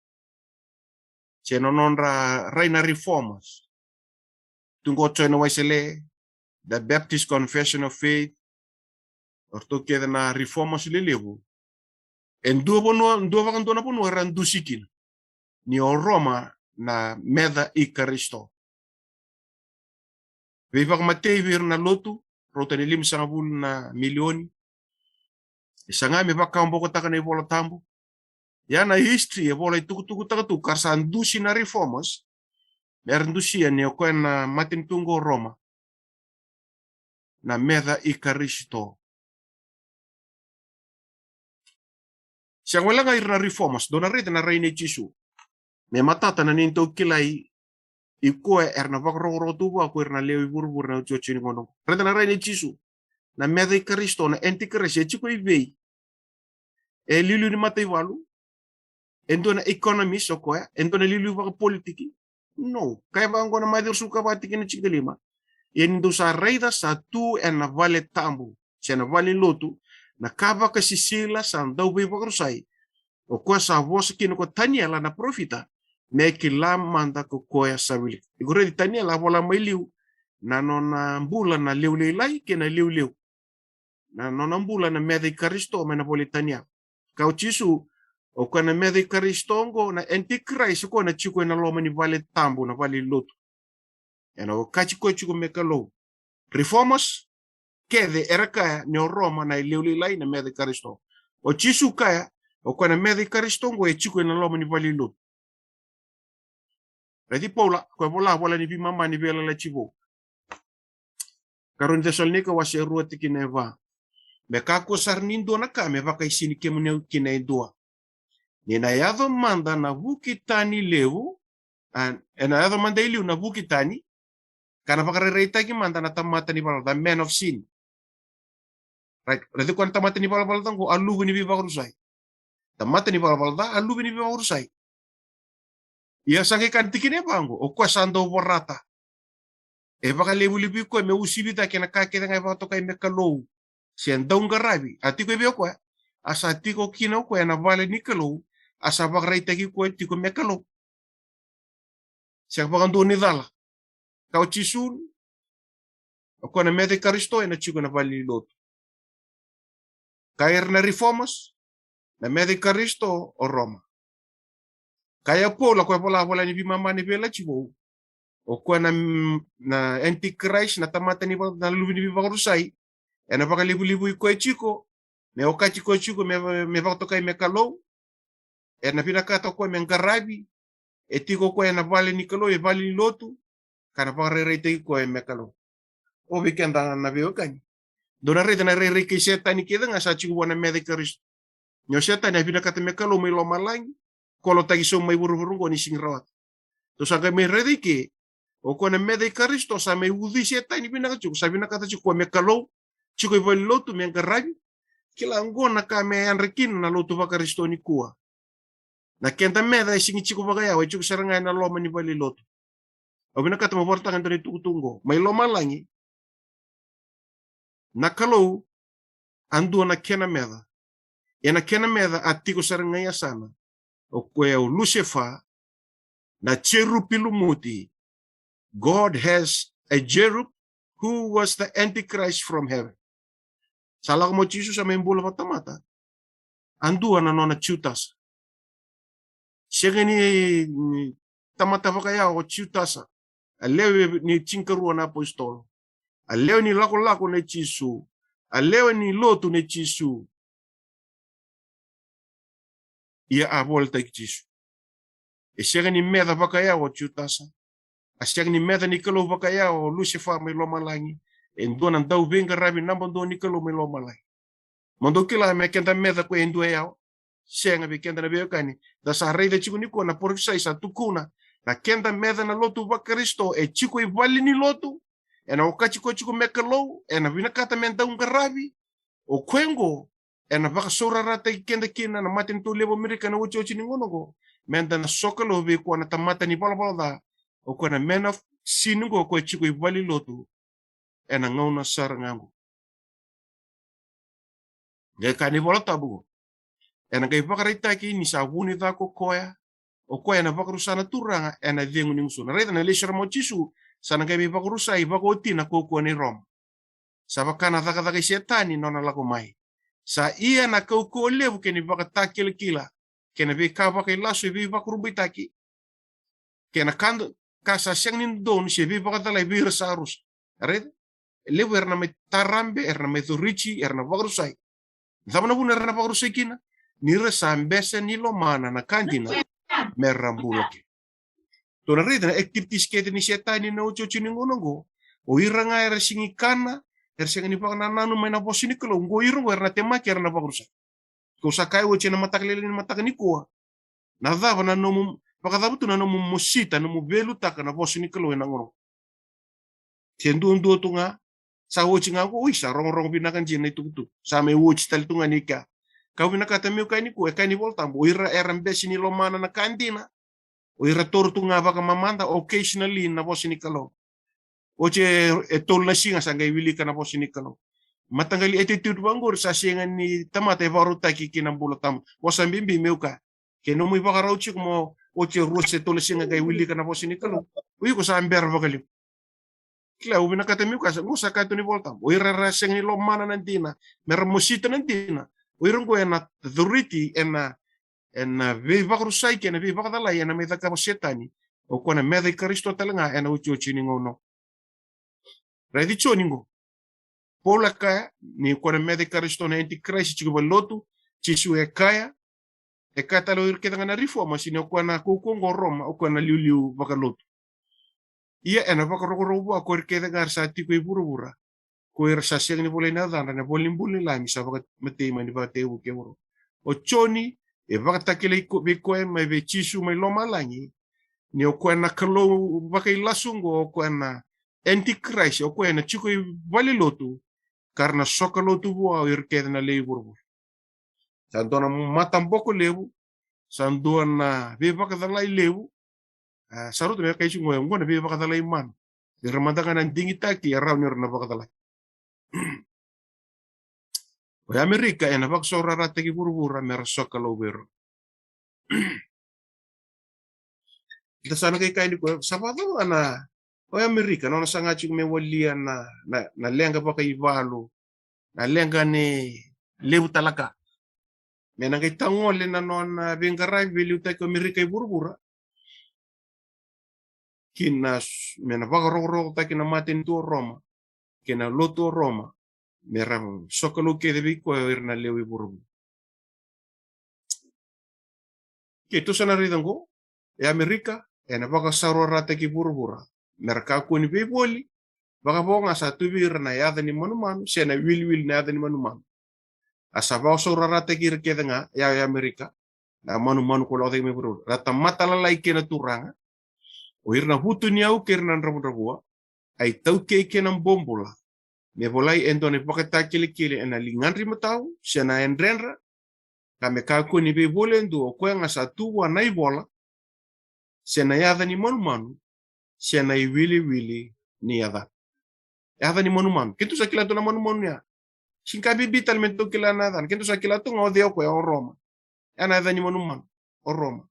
se na nodra rai na Reformers. Tu qo John Wesley, the Baptist Confession of Faith, o ratou kece na Reformers lelevu. E dua vanua, dua vakadua na vanua era dusi kina ni o Roma na meca i Karisito. Veivakamatei vei ira na lotu, rauta ni limasagavulu na milioni. E saga me vakabokotaka na iVola Tabu. Ia na history e vola itukutukutaka tu ka ra sa dusi na Reformers, me ra dusia ni o koya na matanitu qo Roma na meca i Karisito. Sega wale ga ira na Reformers, dou na raica na rai nei Jisu. Me matata na neitou kilai i koya era na vakarokoroko tu vua ko ira na lewe i vuravura na iotioti ni gauna. Raica na rai nei Jisu. na meca i Karisito, na antichrist, e tiko i vei? E liuliu ni mataivalu? E dua na economist o koya? E dua na liuliu vakapolitiki? No. Kaya vaqo na Maciu ruasagavulu ka va tikina tinikalima: Ia ni dou sa raica sa tu ena vale tabu se na valenilotu na ka vakasisila sa dau veivakarusai, o koya sa vosa kina ko Taniela na parofita, me kila mada ko koya sa wilika. Iko raici Taniela, a vola mai liu na nona bula na lewe lailai kei na lewe levu. Na nona bula na meca i Karisito mai na ivola i Taniela. Kaya o Jisu, o koya na meca i Karisito oqo, na antichrist, o koya na tiko ena loma ni vale tabu, na valenilotu. Ena okati koya tiko me Kalou. Reformers kece era kaya ni o Roma na lewe lailai na meca i Karisito. O Jisu kaya, o koya na meca i Karisito oqo e tiko ena loma ni valenilotu. Raici Paula, koya vola, vola ni veimama ni Veiyalayalati Vou. Karua ni Cesalonaika wase rua tikina e va: Me kakua sara ni dua na ka me vakaisini kemuni kina e dua. Ni na yaco mada na vuki tani levu, a, ena yaco mada e liu na vuki tani, ka na vakarairaitaki mada na tamata ni valavala ca, the man of sin. Right? Raici koya na tamata ni valavala ca oqo, a luve ni veivakarusai. Tamata ni valavala ca, a luve ni veivakarusai. Ia sa qai kaya na tikina e va oqo, o koya sa dau vorata. E vakalevulevui koya me uasivi cake na ka kece ga e vakatokai me Kalou se dau qaravi. A tiko e vei o koya? A sa tiko kina o koya ena vale ni Kalou, a sa vakaraitaki koya tiko me Kalou. Sega vakadua ni cala. Kaya o Jisu, o koya na meca i Karisito ena tiko ena valenilotu. Kaya ira na reformers, na meca i Karisito o Roma. Kaya o Paula, koya vola, vola ni veimama ni Veiyalayalati Vou, o koya na, na antichrist, na tamata ni va-, na luve ni veivakarusai, ena vakalevulevui koya tiko, me okati koya tiko me, me vakatokai me Kalou, ena vinakata o koya me qaravi, e tiko o koya ena vale ni Kalou, e valenilotu, ka na vakarairaitaki koya me Kalou. O, vei keda na veiwekani, dou na raica na rairai kei Setani kece ga sa tiko vua na meca i Karisito. Ni o Setani a vinakata me Kalou mai lomalagi, kolotaki sobu mai vuravura oqo ni sega ni rawata. Tou sa qai mai raica i ke, o koya na meca i Karisito sa mai ucui Setani vinaka tiko, sa vinakata tiko o koya me Kalou, tiko i valenilotu me qaravi. Kila, oqo na ka me yadra kina na lotu vaKarisito nikua. Na keda meca e sega ni tiko vakayawa, e tiko sara ga ena loma ni valenilotu. Au vinakata meu vakaraitaka e dua na itukutuku oqo. Mai lomalagi, na Kalou a dua na kena meca. Ia na kena meca a tiko sara ga e yasana, o koya o Lucifer, na jerupi lumuti. God has a cherub who was the antichrist from heaven. Sa lako mai o Jisu, sa mai bula vakatamata, a dua na nona Jutasa. Sega ni, ni tamata vakayawa o Jutasa. A lewe ni tinikarua na apositolo. A lewe ni lakolako nei Jisu. A lewe ni lotu nei Jisu. Ia a volitaki Jisu. E sega ni meca vakayawa o Jutasa. A sega ni meca ni Kalou vakayawa o Lucifer mai lomalagi. E dua na dauveiqaravi naba dua ni Kalou mai lomalagi. Mo dou kila, me keda meca koya e dua e yawa? Sega. Vei keda na veiwekani, da sa raica tiko nikua na parofisai sa tukuna na keda meca na lotu vaKarisito e tiko i valenilotu, ena okati koya tiko me Kalou, ena vinakata me dau qaravi. O koya oqo ena vakasaurarataki keda kina na matanitu levu Amerika ena otioti ni gauna oqo, meda na sokalou vei koya na tamata ni valavala ca, o koya na man of sin oqo, o koya e tiko i valenilotu ena gauna sara ga oqo. Qai kaya na iVola Tabu, ena qai vakaraitaki ni sa vunica ko koya, o koya ena vakarusa na Turaga ena cegu ni gusu. Na raica na lesu sara mai o Jisu, sa na qai mai vakarusai vakaoti na kaukauwa nei Roma. Sa vaka na cakacaka i Setani na nona lako mai. Sa ia na kaukauwa levu kei na ivakatakilakila kei na veika vakailasu e veivakurabuitaki, kei na ka, ka sa sega ni dodonu se veivakacalai vei ira sa rusa. Raica, e levu era na mai tarabe, era na mai coriti, era na vakarusai. Cava na vuna era na vakarusai kina? Ni ra sa bese ni lomana na ka dina me ra bula kina. Tou na raica na activities kece ni Setani na otioti ni gauna oqo. O ira ga era sega ni kana, era sega ni vakanananu mai na vosa ni Kalou, oqo ira oqo era na temaki, era na vakarusai. Kau sa kaya oti ena mataka lailai ni mataka nikua. Na cava na nomu, vakacava tu na nomu mosita, nomu veiliutaka na vosa ni Kalou ena gauna oqo? Se duadua tu ga, Sa oti ga qo, oi, sa rogorogo vinaka dina na itukutuku. Sa mai oti tale tu ga ni kea. Kau vinakata meu kaya nikua, e kaya na iVolatabu, o ira era bese ni lomana na ka dina, o ira taura tu ga vakamamada occasionally na vosa ni Kalou. Oti e, e tolu na siga sa qai wilika na vosa ni Kalou. Mataqali attitude vaqori sa sega ni tamata e vakarautaki ki na bula tabu. Vosa bibi meu kaya, ke nomu ivakarau tiko mo oti e rua se tolu na siga qai wilika na vosa ni Kalou, o iko sa bera vakalevu. Kila, au vinakata meu kaya, sa, qo sa kaya tu na iVolatabu, o ira era sega ni lomana na dina, mera mosita na dina, o ira qo ena authority, ena, ena veivakarusai kei na veivakacalai ena mai cakava o Setani. O koya na meca i Karisito tale ga ena otioti ni gauna. Raici Joni qo. Paula kaya ni o koya na meca i Karisito, na antichrist, tiko valelotu. Jisu e kaya, e kaya tale o ira kece ga na reformers ni o koya na kaukauwa qo o Roma, o koya na liuliu vakalotu. Ia ena vakarokoroko vua ko ira kece ga era sa tiko e vuravura, ko ira sa sega ni volai na yacadra ena ivola ni bula ni Lami, sa vakamatei mai ni vakatekivu ki vuravura. O Joni e vakatakilai ko, vei koya mai vei Jisu mai lomalagi, ni o koya na kalou vakailasu qo, o koya na antichrist, o koya na tiko i valelotu, ka ra na soka lotu vua o ira kece na lewe i vuravura. Sa dua na mataboko levu, sa dua na veivakacalai levu. A, sa rauta me kai tiko qo, qo na veivakacalai mana. Ira mada ga na digitaki e rawa ni ra na vakacalai. O Amerika ena vakasaurarataki vuravura mera sokalou vei rau. Eda sa na qai kaya nikua, sa vakacava na, o Amerika, nona saga tiko me walia na, na, na leqa vakaivalu, na leqa ni levu talaka. Me na qai tagole na nona veiqaravi veiliutaki o Amerika i vuravura. Ki na s-, me na vakarokorokotaki na matanitu o Roma, kei na lotu o Roma, mera sokalou kece vei koya o ira na lewe i vuravura. Keitou sa na raica qo, e Amerika ena vakasaurarataki vuravura mera kakua ni veivoli, vakavo ga sa tu vei ira na yaca ni manumanu, se na iwiliwili na yaca ni manumanu. A sa vakasaurarataki ira kece ga, ya e Amerika, na manumanu ko lako cake mai vuravura, ra tamata lalai kei na turaga, o ira na vutuniyau kei ira na dravudravua, a itaukei kei na bobula, me volai e dua na ivakatakilakila ena ligadra imatau se na yadredra, ka me kakua ni veivoli e dua, o koya ga sa tu vua na ivola, se na yaca ni manumanu, se na iwiliwili ni yaca. Yaca ni manumanu. Keitou sa kila tu na manumanu ya. Sega ni ka bibi tale me tou kila na yacana. Keitou sa kila tu ga o cei o koya, o Roma. Ya na yaca ni manumanu, o Roma.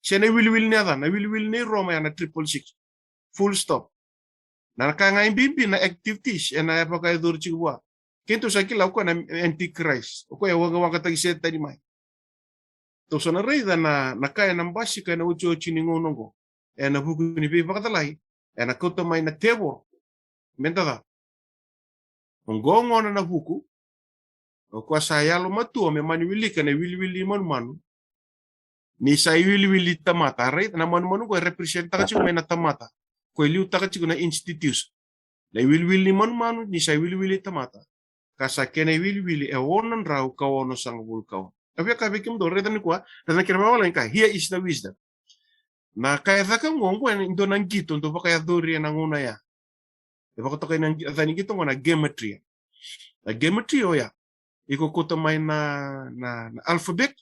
Se na iwiliwili ni yacana, na iwiliwili ni Roma ya na triple six. Full stop. Na ka ga e bibi na activities ena e vakayacori tiko vua. Keitou sa kila o koya na antichrist. O koya e waqawaqataki Setani mai. Tou sa na raica na, na ka ena basika ena otioti ni gauna oqo. Ena vuku ni veivakacalai, ena kauta mai na tevoro. Meda ca. Oqo gona na vuku. O koya sa yalomatua me mani wilika na iwiliwili ni manumanu. Ni sa iwiliwili tamata, right? Na manumanu qo e represent-taka tiko mai na tamata. Ko e liutaka tiko na institution. Na iwiliwili ni manumanu, ni sa iwiliwili tamata. Ka sa kena iwiliwili e ono na drau ka ono sagavulu ka ono. Au via kaya vei kemudou, raica nikua, raica na kena vavalagi ka, here is the wisdom. Na ka e caka qo, qo e dua na qito, dau vakayacori ena gauna ya. E vakatokai na qi-, yaca ni qito qo na gematria. Na gematria oya. Iko kauta mai na, na, na alphabet,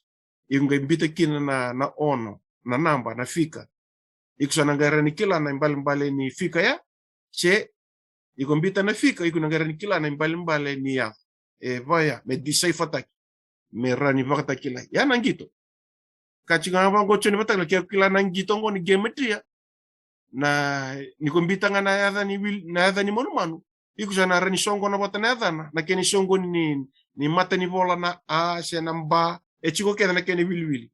iko qai bita kina na, na ono, na naba, na fika. Iko sa na qai rawa ni kila na ibalebale ni fika ya, se iko bita na fika, iko na qai rawa ni kila na ibalebale ni yaca. E vaya, me decipher-taki, me rawa ni vakatakilai. Ya na qito. Ka tiko ga vaqo Joni vata kila, ke kila na qito qo ni gematria. Na, ni ko bita ga na yaca ni wil-, na yaca ni manumanu, iko sa na rawa ni soqona vata na yacana, na kena isoqoni ni, ni matanivola na A se na B, e tiko kece na kena iwiliwili.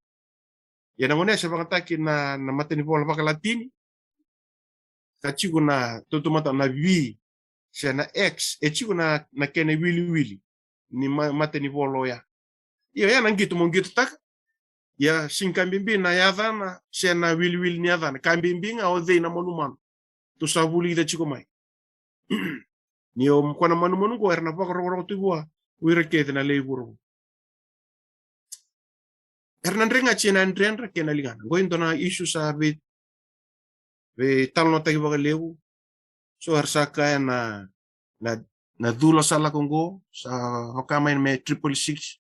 Ia na gauna ya se vakayagataki na, na matanivola vakaLatini, ka tiko na, tou, tou mata na V se na X, e tiko na, na kena iwiliwili ni ma-, matanivola oya. Ia, ya na qito mo qitotaka. Ia, sega ni ka bibi na yacana se na iwiliwili ni yacana. Ka bibi ga o cei na manumanu. Tou sa vulica tiko mai. Ni o koya na manumanu qo era na vakarokoroko tu vua o ira kece na lewe i vuravura. Era na dregati ena yadredra kei na ligana. Qo e dua na issue sa vei, veitalanoataki vakalevu. So era sa kaya na, na, Na cula sa lako qo, sa vaka mai me triple six.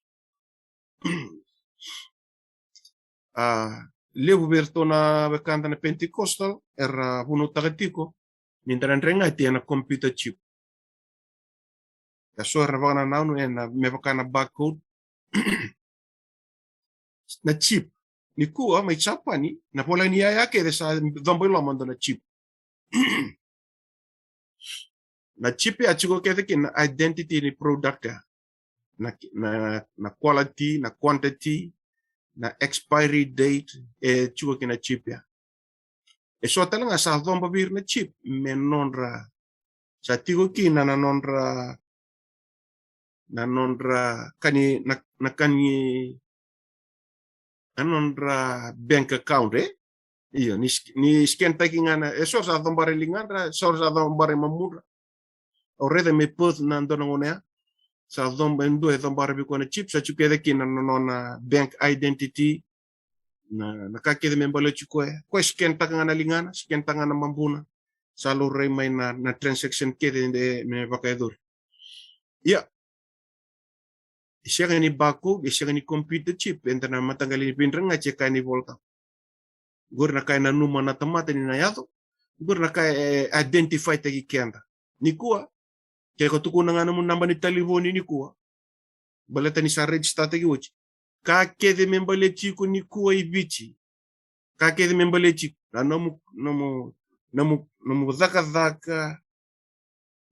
A, levu vei iratou na wekada na Pentecostal era vunautaka tiko ni da na dregati ena computer chip. Ka so era vakanananu ena me vaka na barcode. Na chip. Nikua mai Japani, na vola ni yaya kece sa coba i loma dua na chip. Na chip ya tiko kece kina identity ni product ya. Na, na, na quality, na quantity, na expiry date, e tiko kina chip ya. E so tale ga sa coba vei ira na chip me nodra, sa tiko kina na nodra, na nodra kani, na, na kani, na nodra bank account, e? Io, ni, ni scan taki ga na, e so sa cobara e ligadra, so sa cobara e mamudra. Au raica me Perth na dua na gauna ya. Sa coba, e dua e cobara vei koya na chip, sa tiko kece kina na nona bank identity, na, na ka kece me baleti koya. Koya scan taka ga na ligana, scan taka ga na mabuna. Sa laurai mai na, na transaction kece de me vakayacori. Ia. E sega ni barcode, e sega ni computer chip, eda na mataqali ni veidregati e kaya na iVolatabu. Qori na ka e nanuma na tamata ni na yaco, qori na ka e identify taki keda. Nikua, ke ko tukuna ga nomu naba ni talevoni nikua, baleta ni sa register taki oti. Ka kece me baleti iko nikua i Viti. Ka kece me baleti iko. Na nomu, nomu, nomu, nomu cakacaka,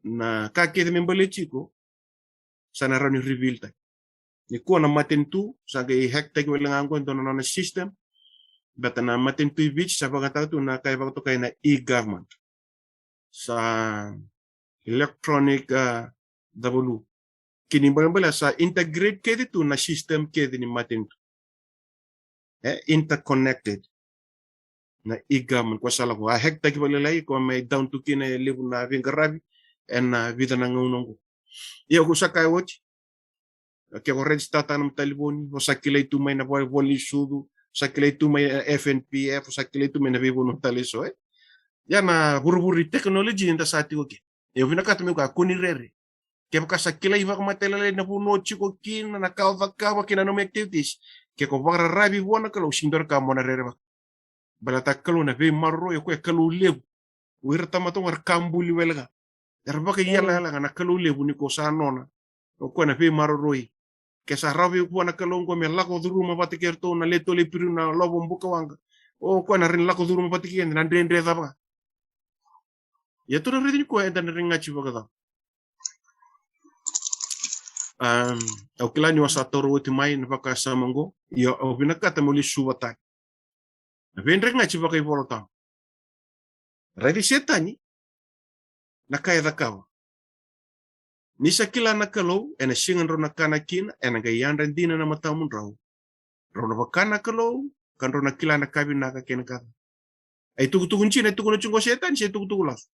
na ka kece me baleti iko, sa na rawa ni reveal taki. Nikua na matanitu, sa qai hack taki wale ga qo e dua na nona system. Baleta na matanitu i Viti, sa vakataka tu na ka e vakatokai na e-government. Sa electronic, ah, cava lu. Kena ibalebale sa integrate kece tu na system kece ni matanitu. E, interconnected. Na e-government, ko sa lako, a hack taki vakalailai, ko mai down tu kina e levu na veiqaravi, ena vica na gauna qo. Ia ko sa kaya oti, ke ko register taka na nomu talevoni, ko sa kilai tu mai na vo-, voli sucu, sa kilai tu mai na F N P F, sa kilai tu mai na veivanua tale eso, e. Ia na vuravura ni technology eda sa tiko kina. E, au vinakata meu kaya, ko ni rere. Kevaka sa kilai vakamatailalai na vanua o tiko kina, na ka o cakava kei na nomu activities, ke ko vakararavi vua na Kalou, sega ni dua na ka mo na rerevaka. Baleta na Kalou na veimaroroi, o koya e Kalou levu. O ira tamata qo era ka buli wale ga. Era vakaiyalayala ga na Kalou levu ni ko sa nona. O koya na veimaroroi. Ke sa rawa vei iko vua na Kalou qo me lako curuma vata kei iratou na lewe tolu e Piriu, na Lovo, Bukawaqa. O koya na rawa ni lako curuma vata kei keda na dredre cava ga. Ia tou na raica nikua eda na dregati vakacava. Am, au kila ni au sa taura oti mai na vakasama qo. Ia au vinakata meu lesuva tale. Na veidregati vakaivolatabu. Raici Setani na ka e cakava. Ni sa kila na Kalou, ena siga drau na kana kina, ena qai yadra dina na matamudrau. Drau na vaka na Kalou, ka drau na kila na ka vinaka kei na ka ca. A itukutuku dina e tukuna tiko qo o Setani, se itukutuku lasu?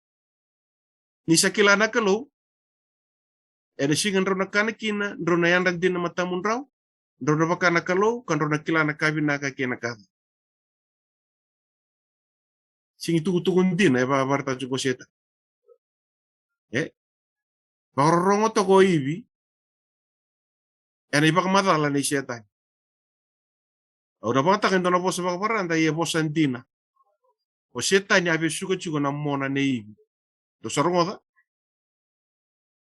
Ni sa kila na Kalou, ena siga drau na kana kina, drau na yadra dina na matamudrau, drau na vaka na Kalou, ka drau na kila na ka vinaka kei na ka ca. Sega ni tukutuku dina e vakavakaraitaka tiko o Setani. E? Vakarorogo toka o Ivi ena ivakamacala nei Setani. Au na vakayagataka e dua na vosa vakavarada, ia vosa dina. O Setani a vesuka tiko na mona nei Ivi. Dou sa rogoca?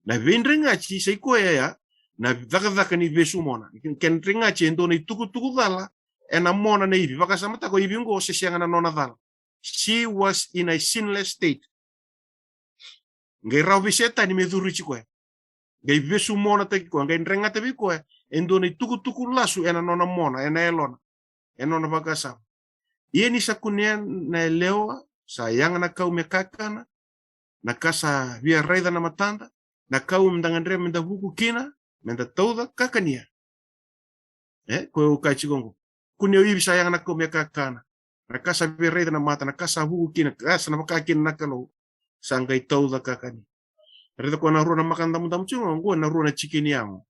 Na veidregati sa i koya ya na cakacaka ni vesu mona. Kena dregati e dua na itukutuku cala ena mona nei Ivi. Vakasamataka o Ivi qo se sega na nona cala. She was in a sinless state. Qai rawa vei Setani me curu i koya. Qai vesu monataki koya, qai dregata vei koya e dua na itukutuku lasu ena nona mona, ena yalona, ena nona vakasama. Ia ni sa kunea na yalewa, sa yaga na kau me kakana, na ka sa via raica na matada, na kau meda gadreva meda vuku kina, meda tauca kakania. E, ko au kaya tiko qo. Kunea o Ivi sa yaga na kau me kakana. Na ka sa via raica na mata, na ka sa vuku kina, ka sa na vaka kina na Kalou. Sa qai tauca kakania. Raica ko na rua na makadamudamu tiko qo, na rua na tikiniyago.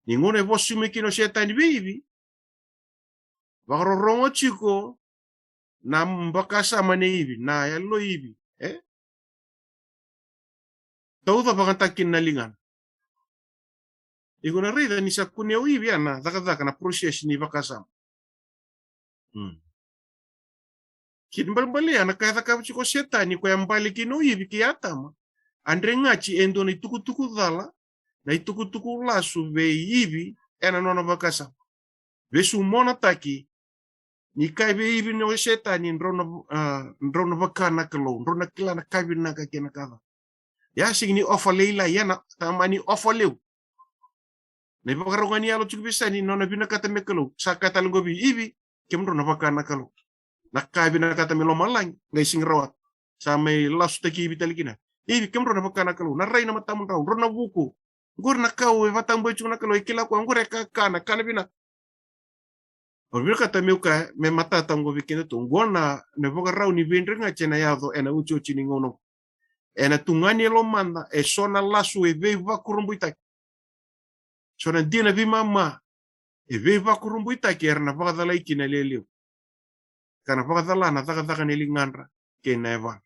Ni gauna e vosa mai kina o Setani vei Ivi, vakarorogo tiko na vakasama nei Ivi, na yalo i Ivi, e? tauca vakataki na ligana. Iko na raica ni sa kunea o Ivi ya na cakacaka, na process ni vakasama. Hmm. Kena ibalebale ya na ka e cakava tiko o Setani, ko ya bale kina o Ivi kei Atama. A dregati e dua na itukutuku cala, na itukutuku lasu vei Ivi ena nona vakasama. Vesu monataki, ni kaya vei Ivi o Setani, drau na, ah, drau na vaka na Kalou, drau na kila na ka vinaka kei na ka ca. Ya sega ni ofa lailai, ya na tamani ofa levu. Na ivakarau ga ni yalo tiko vei Setani, nona vinakata me Kalou, sa kaya tale qo vei Ivi, kemudrau na vaka na Kalou. Na ka vinakata me lomalagi, qai sega ni rawata. Sa mai lasutaki Ivi tale kina. Ivi, kemudrau na vaka na Kalou, na rai na matamudrau, drau na vuku. Qori na kau e vakatabui tiko na Kalou, e kila koya, qori e kakana, kana vinaka. Au vinakata meu kaya, me matata qo vei kedatou. Qo na, na ivakarau ni veidregati ena yaco ena otioti ni gauna. Ena tu ga ni e lomada, e so na lasu e veivakurabuitaki. So na dina veimama e veivakurabuitaki, era na vakacalai kina e lewe levu. Ka na vakacala na cakacaka ni ligadra kei na yavadra.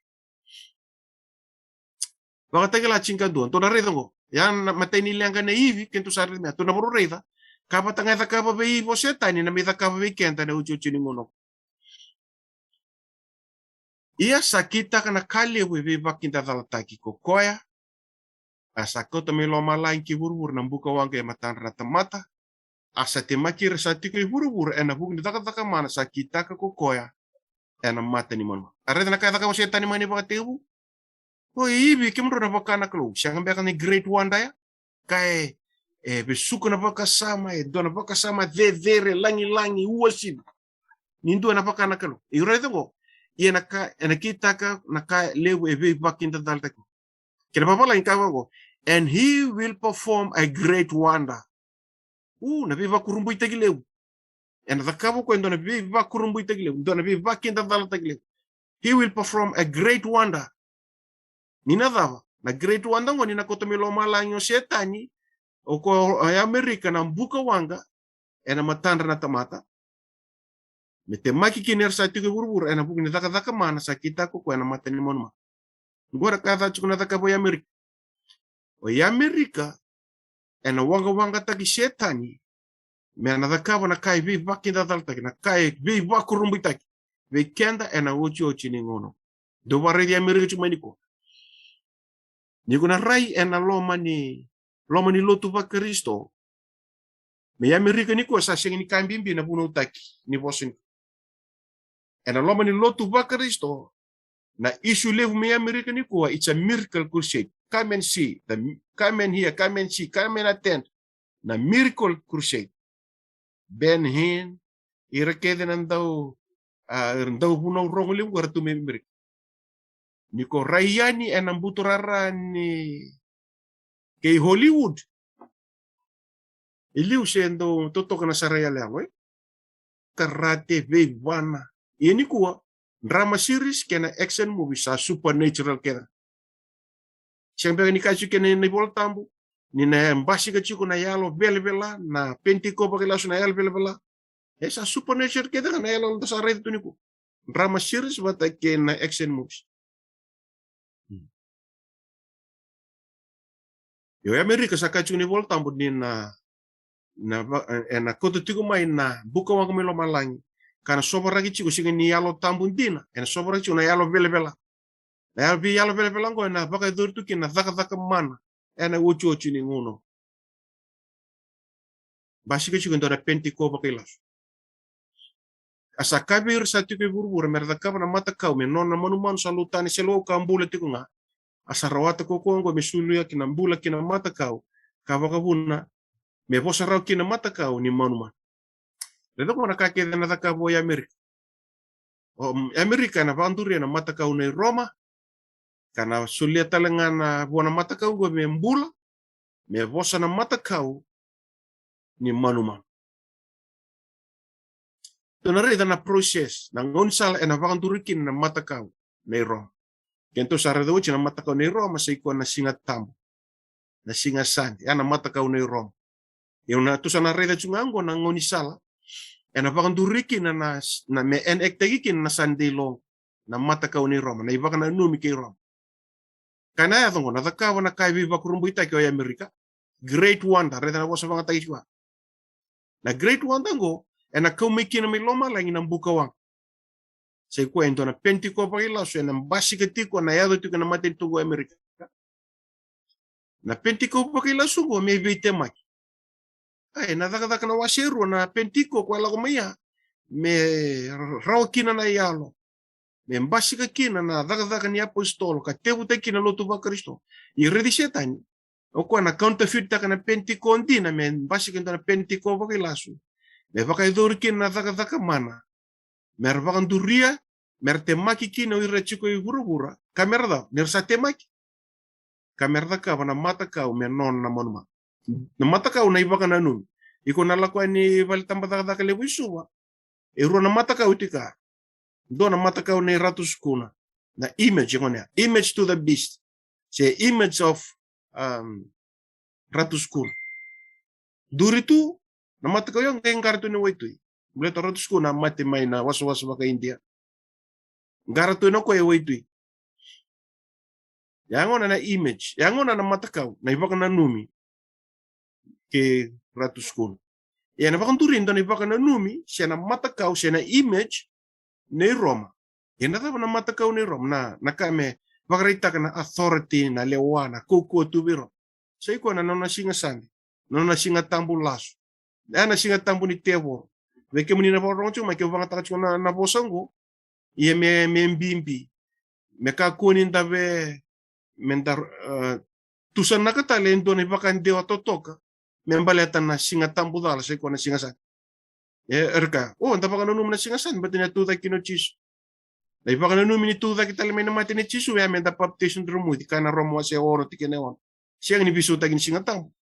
Vakatakila tinikadua, dou na raica qo. Ya na imatai ni leqa nei Ivi, kedatou sa raica mai, dou na vakarau raica. Ka vata ga e cakava vei Ivi o Setani, na mai cakava vei keda ena otioti ni gauna. Ia sa kitaka na ka levu e veivakakidacalataki ko koya, a sa kauta mai lomalagi ki vuravura na buka waqa e matadra na tamata, a sa temaki ira sa tiko e vuravura ena vuku ni cakacaka mana sa kitaka ko koya ena mata ni manumanu. A raica na ka e cakava o Setani mai na ivakatekivu. O Ivi, kemudrau na vaka na Kalou. Sega beka ni great wonder ya? Ka e, e vesuka na vakasama, e dua na vakasama cecere, lagilagi, uasivi. Ni dua na vaka na Kalou. Io, raica qo. Ia na ka, ena kitaka na ka levu e veivakakidacalataki. Kena vavalagi ka vaqo. And he will perform a great wonder. U, na veivakurabuitaki levu. Ena cakava o koya e dua na veivakurabuitaki levu, dua na veivakakidacalataki levu. He will perform a great wonder. Ni na cava? Na great wonder qo ni na kauta mai lomalagi o Setani, o ko, o Amerika na buka waqa ena matadra na tamata. Me temaki kina era sa tiko e vuravura ena vuku ni cakacaka mana sa kitaka ko koya ena mata ni manumanu. Qori ka ca tiko na cakava o Amerika. O Amerika ena waqawaqataki Setani me na cakava na ka e veivakakidacalataki, na ka e veivakurabuitaki vei keda ena otioti ni gauna. Dou vakaraici Amerika tiko mai nikua. Ni ko na rai ena loma ni, loma ni lotu vaKarisito, me Amerika nikua sa sega ni ka bibi na vunautaki ni vosa nikua. Ena loma ni lotu vaKarisito, na issue levu me Amerika nikua, it's a miracle crusade. Come and see, the, come and hear, come and see, come and attend. Na miracle crusade. Benny Hinn, ira kece na dau, a, ira dau vunau rogo levu era tu mai Amerika. Ni ko rai yani ena buturara ni kei Hollywood, e liu se dau totoka na sara yaloyalo, e? Karate, veivana. Ia nikua, drama series kei na action movie sa supernatural kece. Sega beka ni kaya tiko kina na iVolatabu ni na basika tiko na yalo velavela, na Penitiko vakailasu na yalo velavela. E sa supernatural kece ga na yalo da sa raica tu nikua. Drama series vata kei na action movies. Hmm. Io, e Amerika sa kaya tiko na iVolatabu ni na, na va-, e, ena kauta tiko mai na buka waqa mai lomalagi. Ka na sovaraki tiko, sega ni Yalo Tabu dina, ena sovaraki tiko na yalo velavela. Na yalo, veiyalo velavela qo ena vakayacori tu kina na cakacaka mana ena otioti ni gauna. Basika tiko e dua na Penitiko vakailasu. A sa kaya vei ira sa tiko e vuravura me ra cakava na matakau me nona na manumanu sa lotani se lo ka bula tiko ga. A sa rawata ko koya qo me solia ki na bula ki na matakau, ka vakavuna me vosa rawa ki na matakau ni manumanu. Raica ko na ka kece na cakava o Amerika. O Amerika ena vakaduria na matakau nei Roma, ka na solia tale ga na vua na matakau qo me bula, me vosa na matakau ni manumanu. Tou na raica na process, na gaunisala ena vakaduri kina na matakau nei Roma. Kedatou sa raica oti na matakau nei Roma, sa i koya na Siga Tabu, na Siga Sade, ya na matakau nei Roma. Ia na tou sa na raica tu ga qo na gaunisala ena vakaduri kina na, na me enactaki kina na Sunday law, na matakau nei Roma, na ivakananumi kei Roma. Ka na yaco oqo, na cakava na ka e veivakurabuitaki o Amerika. Great wonder, raica na vosa vakayagataki tiko. Na great wonder oqo, ena kau mai kina mai lomalagi na buka waqa. Sa i koya e dua na Penitiko vakailasu, ena basika tiko, na yaco tiko ena matanitu oqo Amerika. Na Penitiko vakailasu oqo, me veitemaki. Ai, na Cakacaka na wase e rua, na Penitiko, koya lako mai ya, me rawa kina na yalo. Me basika kina na cakacaka ni apositolo, ka tevuta kina na lotu vaKarisito. Ia raici Setani, o koya na counterfeit-taka na Penitiko dina, me basika e dua na Penitiko vakailasu. Me vakayacori kina na cakacaka mana. Me ra vakaduria, me ra temaki kina o ira tiko i vuravura, ka me ra cava, ni ra sa temaki. Ka me ra cakava na matakau me nona na manumanu. Na matakau na ivakananumi. Iko na lako yani vale tabacakacaka levu i Suva. E rua na matakau tiko. Dua na matakau nei Ratu Sukuna. Na image, e gone ya. Image to the beast. Se image of, um, Ratu Sukuna. Duri tu, na matakau ya qai qara tu nei waitui. Baleta Ratu Sukuna a mate mai na wasawasa vaka-Idia. Qara tu ena koya e waitui. Ya gona na image, ya gona na matakau, na ivakananumi kei Ratu Sukuna. Ia na vakaduri e dua na ivakananumi, se na matakau, se na image nei Roma. Ia na cava na matakau nei Roma, na, na ka me vakaraitaka na authority, na lewa, na kaukauwa tu vei Roma. Sa i koya na nona siga Sade, na nona siga tabu lasu. E na siga tabu ni tevoro. Vei kemuni na vakarorogo tiko mai, ke vakayagataka tiko na, na vosa oqo. Ia me, me bibi. Me kakua ni da ve, me da, e, tusanaka tale e dua na ivakadewa totoka. Me baleta na siga tabu cala, sa i koya na siga Sade. E, era kaya, o, da vakananuma na siga Sade, baleta ni a tucake kina o Jisu. Na ivakananumi ni tucake tale mai na mate nei Jisu, e a me da papitaiso dromuci, kaya na Roma wase ono tikina e ono. Sega ni veisautaki ni siga tabu.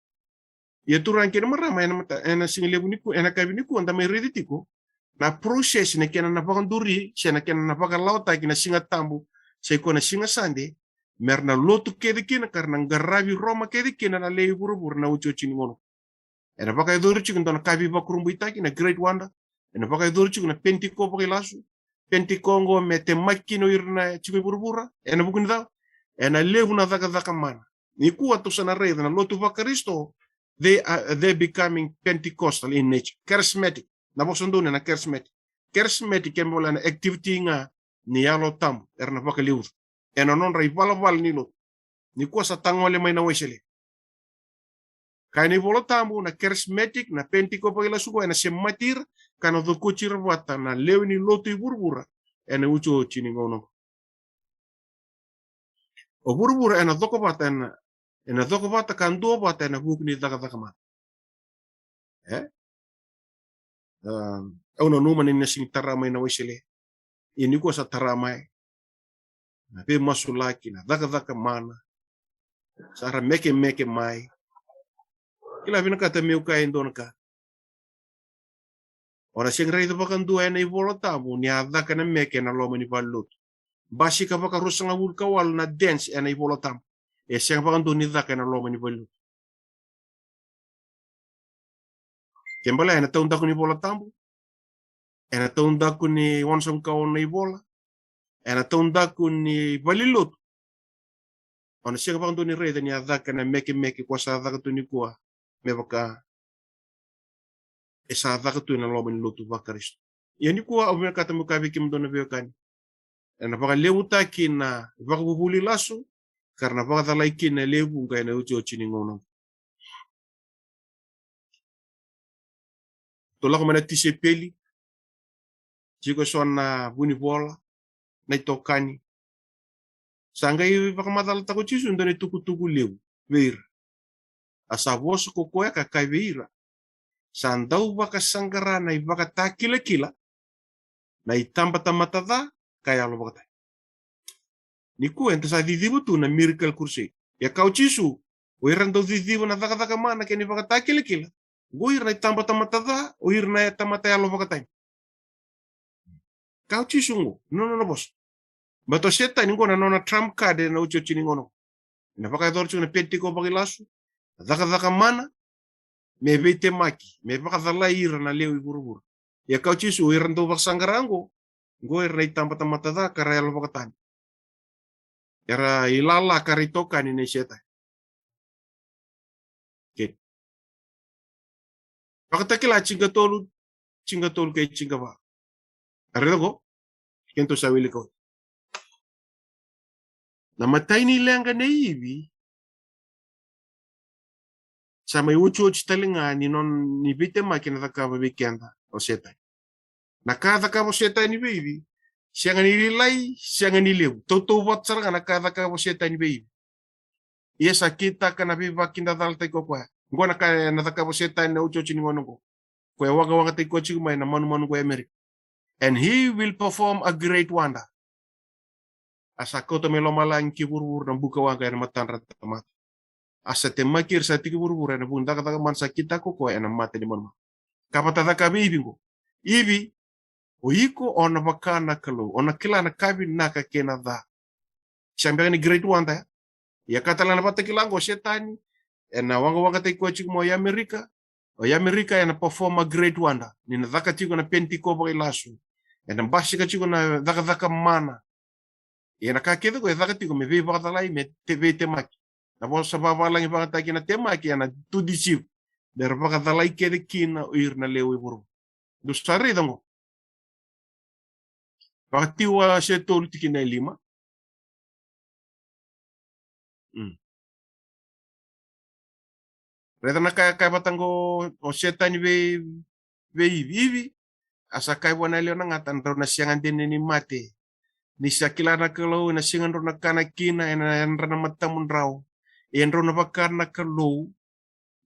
Ia turaga kei na marama, ena mata, ena siga levu nikua, ena yakavi nikua, da mai raici tiko na process na kena na vakaduri, se na kena na vakalawataki na siga tabu, sa i koya na siga Sade, me ra na lotu kece kina, ka ra na qaravi Roma kece kina na lewe i vuravura na otioti ni gauna. Ena vakayacori tiko e dua na ka veivakurabuitaki, na great wonder. Ena vakayacori tiko na Penitiko vakailasu. Penitiko oqo me temaki kina o ira na tiko i vuravura. Ena vuku ni cava? Ena levu na cakacaka mana. Nikua tou sa na raica na lotu vaKarisito, they are, they becoming Pentecostal in nature. Charismatic. Na vosa donu na charismatic. Charismatic e bole na activity ga ni Yalo Tabu era na vakalevu ena nodra ivalavala ni lotu. Nikua sa tagole mai na Wesele. Kaya na iVola Tabu, na charismatic, na Penitiko vakailasu qo, ena semati ira, ka na cokoti ira vata na lewe ni lotu i vuravura ena otioti ni gauna qo. O vuravura ena coko vata, ena, ena coko vata ka dua vata ena vuku ni cakacaka mana. E? Au nanuma ni na sega ni tara mai na Wesele. Ia nikua sa tara mai. Na veimasulaki, na cakacaka mana. Sa ra mekemeke mai. Kila, vinakata meu kaya e dua na ka. O na sega ni raica vakadua ena iVola Tabu ni a caka na meke ena loma ni valenilotu. Basika vakaruasagavulu ka walu na dance ena iVola Tabu. E sega vakadua ni caka ena loma ni valenilotu. Ke bale ena taudaku ni iVola Tabu, ena taudaku ni onosagavulu ka ono na ivola, ena taudaku ni valenilotu. O na sega vakadua ni raica ni a caka na mekemeke ko sa caka tu nikua, me vaka e sa caka tu ena loma ni lotu vaKarisito. Ia nikua au vinakata meu kaya vei kemudou na veiwekani, ena vakalevutaki na ivakavuvuli lasu, ka ra na vakacalai kina e lewe vuqa ena otioti ni gauna. Tou lako mai na tisaipeli, tiko eso na vunivola, na itokani. Sa qai vakamacalataka o Jisu e dua na itukutuku levu vei ira. A sa vosa ko koya ka kaya vei ira, sa dau vakasaqara na ivakatakilakila na itabatamata ca ka yalovakatani. Nikua eda sa ciciva tu na Miracle Crusade. Ia kaya o Jisu, o ira dau ciciva na cakacaka mana kei na ivakatakilakila, qo ira na itabatamata ca, o ira na tamata yalovakatani. Kaya o Jisu qo, nona, nona vosa. Baleta o Setani qo na nona trump card ena otioti ni gauna. Ena vakayacora tiko na Penitiko vakailasu, na cakacaka mana, me veitemaki, me vakacalai ira na lewe i vuravura. Ia kaya o Jisu, o ira dau vakasaqara qo, qo ira na itabatamata ca ka ra yalovakatani. Era ilala ka ra itokani nei Setani. Okay. Vakatakila tinikatolu, tinikatolu kei tinikava. Raica qo, keitou sa wilika oti. Na imatai ni leqa nei Ivi, sa mai otioti tale ga ni nona ni veitemaki na cakava vei keda o Setani. Na ka cakava o Setani vei Ivi, sega ni lailai, sega ni levu. Tautauvata sara ga na ka cakava o Setani vei Ivi. Ia sa kitaka na veivakidacalataki o koya. Qo na ka ena cakava o Setani na otioti ni gauna qo. Koya waqawaqataki koya tiko mai na manumanu qo e Amerika. And he will perform a great wonder. A sa kauta mai lomalagi ki vuravura na bukawaqa ena matadra na tamata. A sa temaki ira sa tiko i vuravura ena vuku ni cakacaka mana sa kitaka o koya ena mata ni manumanu. Ka vata cakava vei Ivi qo. Ivi, o iko o na vaka na Kalou, o na kila na ka vinaka kei na ca. Sega beka ni great wonder ya. Ia ka tale na vakatakila qo o Setani, ena waqawaqataki koya tiko mai o Amerika, o Amerika ena perform a great wonder. Ni na caka tiko na Penitiko vakailasu. Ena basika tiko na cakacaka mana. Ia na ka kece qo e caka tiko me veivakacalai, me te, veitemaki. Na vosa vavalagi vakataki na temaki, ena to deceive. Me ra vakacalai kece kina o ira na lewe i vuravura. Dou sa raica qo. Vakatiwa se tolu tikina e lima. Mm. Raica na ka e kaya vata qo o Setani vei, vei Ivi. A sa kaya vua na lewe na gata, drau na sega dina ni mate. Ni sa kila na Kalou, ena sega drau na kana kina, ena yadra na matamudrau. E drau na vaka na Kalou,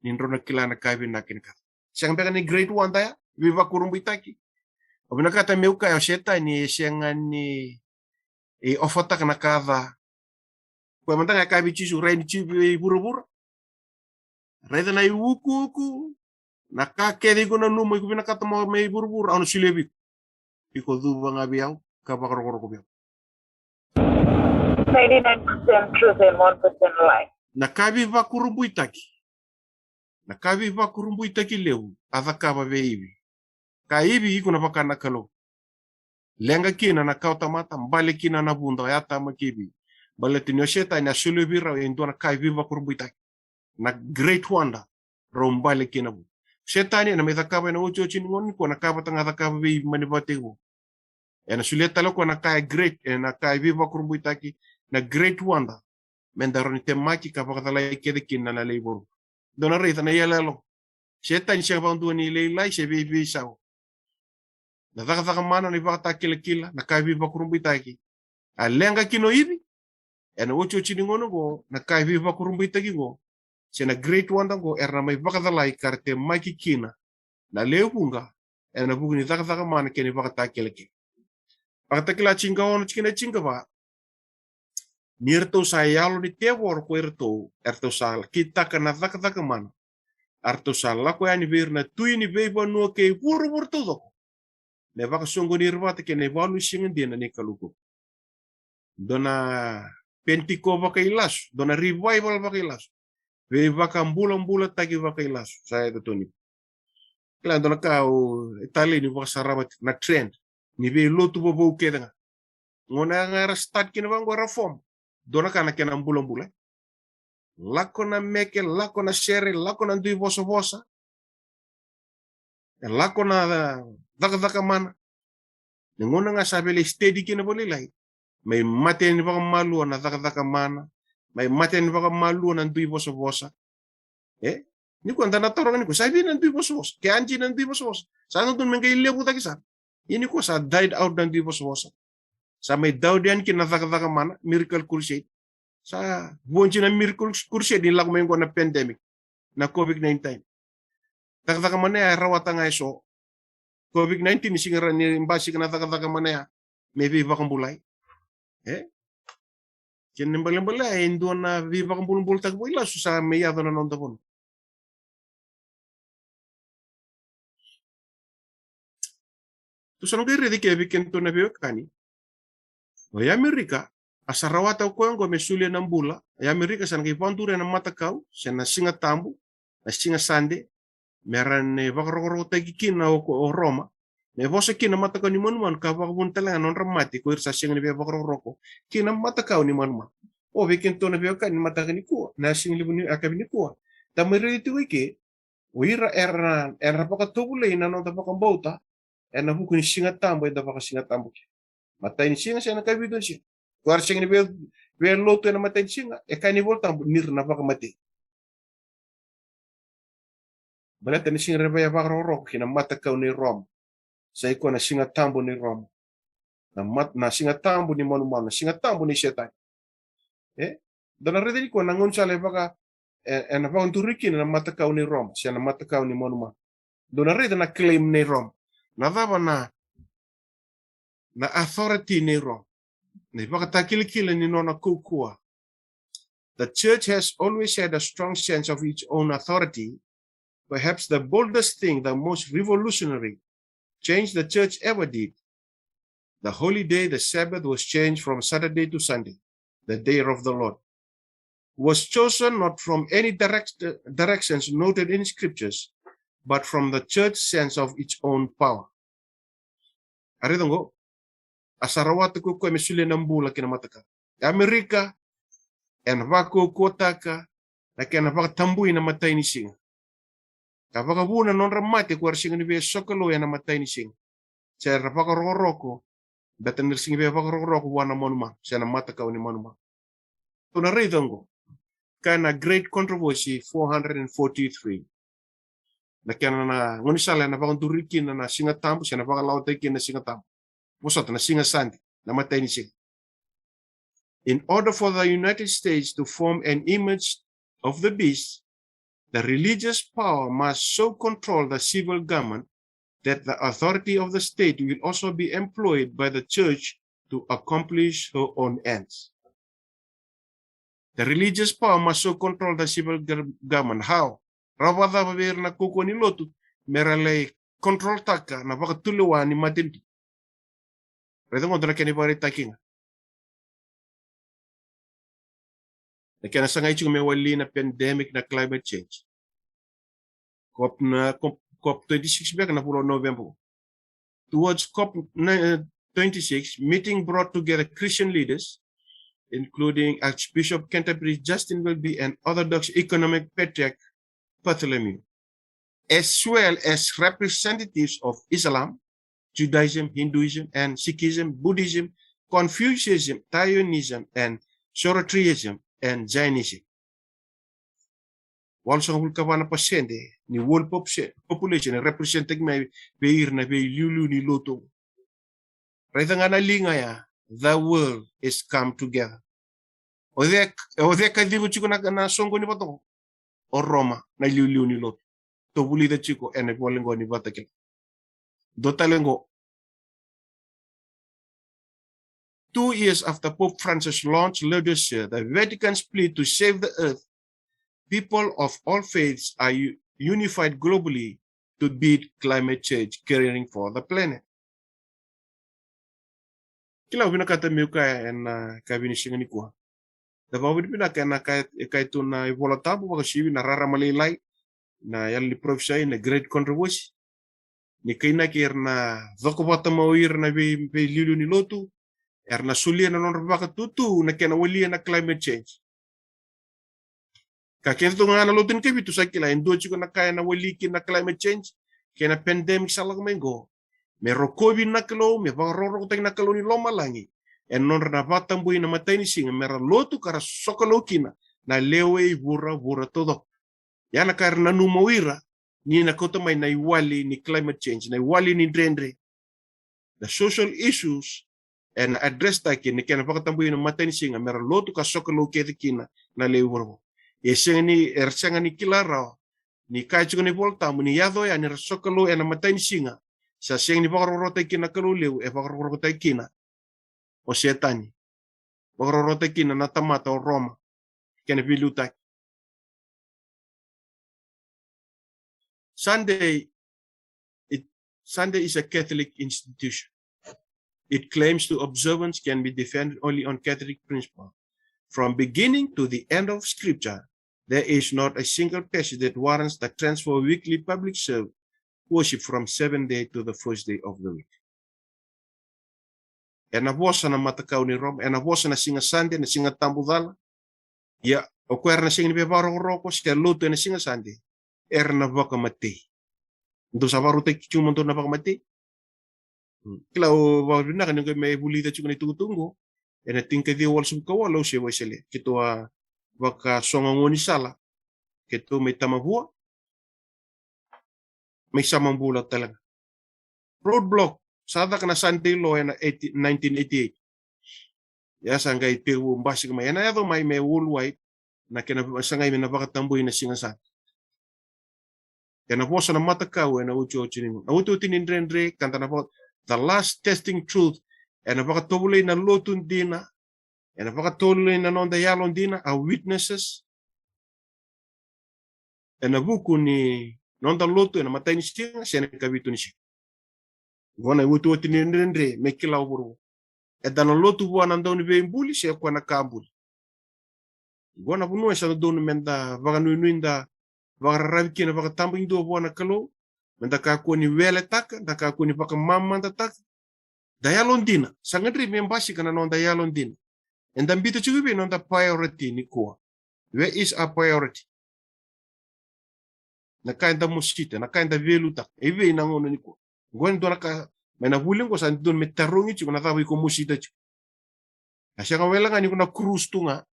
ni drau na kila na ka vinaka kei na ka ca. Sega beka ni great wonder ya, veivakurabuitaki. O vinakata meu kaya o Setani e sega ni, e ofataka na ka ca. Koya mada ga e kaya vei Jisu, rai ni Jisu vei vuravura. Raica na iukuuku, na ka kece iko nanuma iko vinakata mo mai vuravura, au na solia vei iko. Iko cuva ga vei au, ka vakarokoroko vei au. Ninety-nine percent truth and one percent lie. Na ka veivakurabuitaki. Na ka veivakurabuitaki levu a cakava vei Ivi. Ka Ivi, iko na vaka na Kalou. Leqa kina na kawatamata, bale kina na vuda, o Atama kei Ivi. Baleta ni o Setani a solia vei rau e dua na ka veivakurabuitaki. Na great wonder, rau bale kina vu. Setani ena mai cakava ena otioti ni gauna nikua na ka vata ga a cakava vei Ivi mai na vakatekivu. Ena solia tale o koya na ka e great, ena ka e veivakurabuitaki, na great wonder. Me da rawa ni temaki ka vakacalai kece kina na lewe i vuravura. Dou na raica na iyaloyalo. Setani sega vakadua ni lailai se veiveisau. Na cakacaka mana, na ivakatakilakila, na ka e veivakurabuitaki. A leqa kina o Ivi, ena otioti ni gauna qo, na ka e veivakurabuitaki qo, se na great wonder qo, era na mai vakacalai ka ra temaki kina na lewe vuqa, ena vuku ni cakacaka mana kei na ivakatakilakila. Vakatakila tiqaono tikina tiqava. Ni ratou sa yalo ni tevoro ko iratou, eratou sa kitaka na cakacaka mana. Eratou sa lako yani vei ira na tui ni veivanua kei vuravura taucoko. Me vakasoqoni ira vata kei na ivalu ni siga dina ni Kalou. Dua na Penitiko vakailasu, dua na revival vakailasu. Veivakabulabulataki vakailasu. Sa yaco toni. Kila dua na ka au e talei ni vakasarava tiko na trend. Ni veilotu vovou kece ga. Gauna ga era start kina vaqo era form. Dua na ka na kena bulabula. Lako na meke, lako na sere, lako na dui vosavosa. E lako na cakacaka mana. Na gauna ga sa vei lai steady kina vakalailai. Mai mate ni vakamalua na cakacaka mana. Mai mate ni vakamalua na dui vosavosa. E? Nikua da na taroga nikua, sa vei na dui vosavosa? Ke adi na dui vosavosa? Sa dodonu me qai levu cake sara. Ia nikua sa died out na dui vosavosa. Sa mai daudi yani kina na cakacaka mana, Miracle Crusade. Sa vo dina na Miracle Crusade ni lako mai qo na pandemic, na COVID nineteen. Cakacaka mana ya e rawata ga eso. COVID nineteen ni sega ni basika na cakacaka mana ya me veivakabulai. E? Kena ibalebale e dua na veivakabulabulataki vakailasu sa mai yaco na noda vanua. Tou sa na qai raica ke vei kedatou na veiwekani. O Amerika, a sa rawata o koya oqo me solia na bula. O Amerika sa na qai vakaduri ena matakau, se na Siga Tabu, na Siga Sade, me ra na vakarokorokotaki kina o, o Roma. Me vosa kina matakau ni manumanu ka vakavuna tale ga na nodra mate ko ira sa sega ni via vakarokoroko kina matakau ni manumanu. O vei kedatou na veiwekani, mataka nikua, na siga levu ni yakavi nikua, da mai raica tiko i ke, o ira era, era vakatovolei na noda vakabauta ena vuku ni Siga Tabu eda vakasiga tabu kina. Matai ni siga se na kavitu ni siga. Ko era sega ni via, via lotu ena matai ni siga, e kaya na iVola Tabu ni ra na vakamatei. Baleta ni siga era via vakarokoroko kina na matakau nei Roma. Sa i koya na Siga Tabu nei Roma. Na mat-, na Siga Tabu ni manumanu, na Siga Tabu nei Setani. E? Dou na raica nikua na gaunisala e vaka, e, ena vakaduri kina na matakau nei Roma, se na matakau ni manumanu. Dou na raica na claim nei Roma. Na cava na, na authority nei Roma? Na ivakatakilakila ni nona kaukauwa. The church has always had a strong sense of its own authority, perhaps the boldest thing, the most revolutionary change the church ever did. The holy day, the Sabbath, was changed from Saturday to Sunday, the day of the Lord. Was chosen not from any direct, directions noted in scriptures, but from the church sense of its own power. A raica oqo, a sa rawata ko koya me solia na bula ki na matakau. E Amerika, ena vakaukauwataka na kena vakatabui na matai ni siga, ka vakavuna na nodra mate ko era sega ni via sokalou ena matai ni siga, se ra vakarokoroko, baleta ni ra sega ni via vakarokoroko vua na manumanu se na matakau ni manumanu. Dou na raica oqo, kaya na Great Controversy four hundred and forty-three. Na kena na gaunisala ena vakaduri kina na Siga Tabu se na vakalawataki kina na Siga Tabu. Vosota, na Siga Sade, na matai ni siga. In order for the United States to form an image of the beast, the religious power must so control the civil government that the authority of the state will also be employed by the church to accomplish her own ends. The religious power must so control the civil gov-, government. How? Rawa vakacava vei ira na kaukauwa ni lotu me ra lai control taka na vakatulewa ni matanitu? Raica oqo na kena ivakaraitaki ga. Na kena sagai tiko me wali na pandemic, na climate change. COP na, COP, COP twenty-six beka na vula o November. Towards COP ni-, eh, twenty-six, meeting brought together Christian leaders, including Archbishop Canterbury Justin Welby and Orthodox economic patriarch Bartholomew, as well as representatives of Islam, Judaism, Hinduism, and Sikhism, Buddhism, Confucianism, Taoism, and Zoroastrianism, and Jainism. Walusagavulu ka va na pasede ni world population e represent-taki mai vei ira na veiliuliu ni lotu. Raica ga na liga ya, the world is come together. O cei, o cei e kaciva tiko na, na soqoni vata oqo? O Roma, na iliuliu ni lotu. Tou vulica tiko ena ivola oqo ni Vakatakila. Dua tale oqo. Two years after Pope Francis launched Laudato Si, the Vatican's plea to save the earth, people of all faiths are u-, unified globally to beat climate change, caring for the planet. Kila, au vinakata meu kaya ena, ah, ka vinisiga nikua. Da vakavinavinaka ena ka e kaya tu na iVola Tabu, vakauasivi na Rarama Lailai, na Yalo ni Parofisai, na Great Controversy. Ni kainaki era na cokovata mai o ira na vei, veiliuliu ni lotu, era na solia na nodra vakatutu na kena walia na climate change. Ka kece tu ga na lotu ni Kavitu sa kila e dua tiko na ka ena wali kina na climate change kei na pandemic sa lako mai oqo. Me rokovi na Kalou, me vakarokorokotaki na Kalou ni lomalagi ena nodra na vakatabui na matai ni siga, me ra lotu ka ra sokalou kina na lewe i vuravura taucoko. Ia na ka era nanuma o ira ni na kauta mai na iwali ni climate change, na iwali ni dredre. The social issues ena address-taki ena kena vakatabui na matai ni siga, me ra lotu ka sokalou kece kina na lewe i vuravura. E sega ni, era sega ni kila rawa ni kaya tiko na iVola Tabu ni yaco yani ra sokalou ena matai ni siga, sa sega ni vakarokorokotaki kina na Kalou levu, e vakarokorokotaki kina o Setani. Vakarokorokotaki kina na tamata o Roma, kena veiliutaki. Sunday, it, Sunday is a Catholic institution. It claims to observance can be defended only on Catholic principle. From beginning to the end of Scripture, there is not a single passage that warrants the transfer of weekly public serve worship from seventh day to the first day of the week. Ena vosa na matakau ni Roma, ena vosa na Siga Sade, na Siga Tabu cala, Ia, o koya era na sega ni veivakarokoroko se lotu ena siga Sade, era na vakamatei. Dou sa vakarautaki tiko mo dou na vakamatei? Hmm. Kila, o vakavinaka ni qai mai vulica tiko na itukutuku qo. Ena tinikaciwa walusagavulu ka walu au se Wesele. Keitou a vakasogo gaunisala. Keitou mai Tamavua. Mai Samabula tale ga. Roadblock. Sa caka na Sunday law ena eighty, nineteen eighty-eight. Ia sa qai tekivu basika mai. Ena yaco mai me worldwide. Na kena sagai me na vakatabui na siga Sade. Ena vosa na matakau, ena otioti ni, na otioti ni dredre, ka da na vo-, the last testing truth. Ena vakatovolei na lotu dina, ena vakatovolei na noda yalo dina, a witnesses. Ena vuku ni noda lotu, ena matai ni siga, se na ikavitu ni siga. Qo na otioti ni dredre, me kila o vuravura. Eda na lotu vua na Dauniveibuli, se o koya na ka buli. Qo na vanua e sa dodonu meda vakanuinui, da vakararavi kina vakatabakidua vua na Kalou, meda kakua ni weletaka, da kakua ni vakamamadataka. Da yalo dina, sa gadrevi me basika na noda yalo dina. Eda biuta tiko vei noda priority nikua. Where is our priority? Na ka eda mosita, na ka eda velutaka. E vei na gauna nikua? Qo e dua na ka, mai na vuli qo sa dodonu me tarogi tiko na cava iko mosita tiko. A sega wale ga ni ko na cruise tu ga.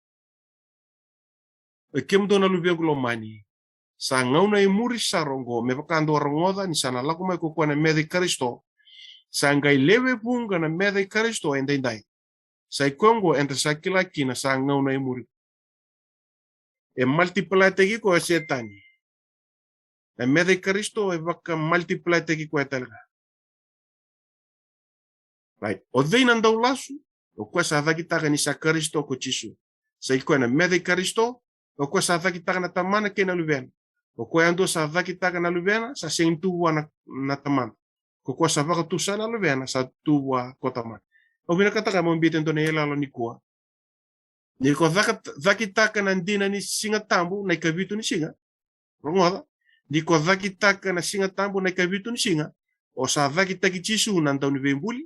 E kemudou na luvequ lomani. Sa gauna e muri sara oqo, me vaka dou a rogoca, ni sa na lako mai ko koya na meca i Karisito. Sa qai lewe vuqa na meca i Karisito, e daidai. Sa i koya oqo, eda sa kila kina, sa gauna e muri. E multiply-taki koya o Setani. Na meca i Karisito, e vaka multiply-taki koya tale ga. Right. O cei na daulasu? O koya sa cakitaka ni sa Karisito ko Jisu. Sa i koya na meca i Karisito, o koya sa cakitaka na Tamana kei na Luvena. O koya yadua sa cakitaka na Luvena, sa sega ni tu vua na, na Tamana. Ko koya sa vakatusa na Luvena, sa tu vua ko Tamana. Au vinakata ga meu biuta e dua na iyaloyalo nikua. Ni ko caka-, cakitaka na dina ni Siga Tabu, na ikavitu ni siga. Rogoca. Ni ko cakitaka na Siga Tabu, na ikavitu ni siga, o sa cakitaki Jisu na Dauniveibuli,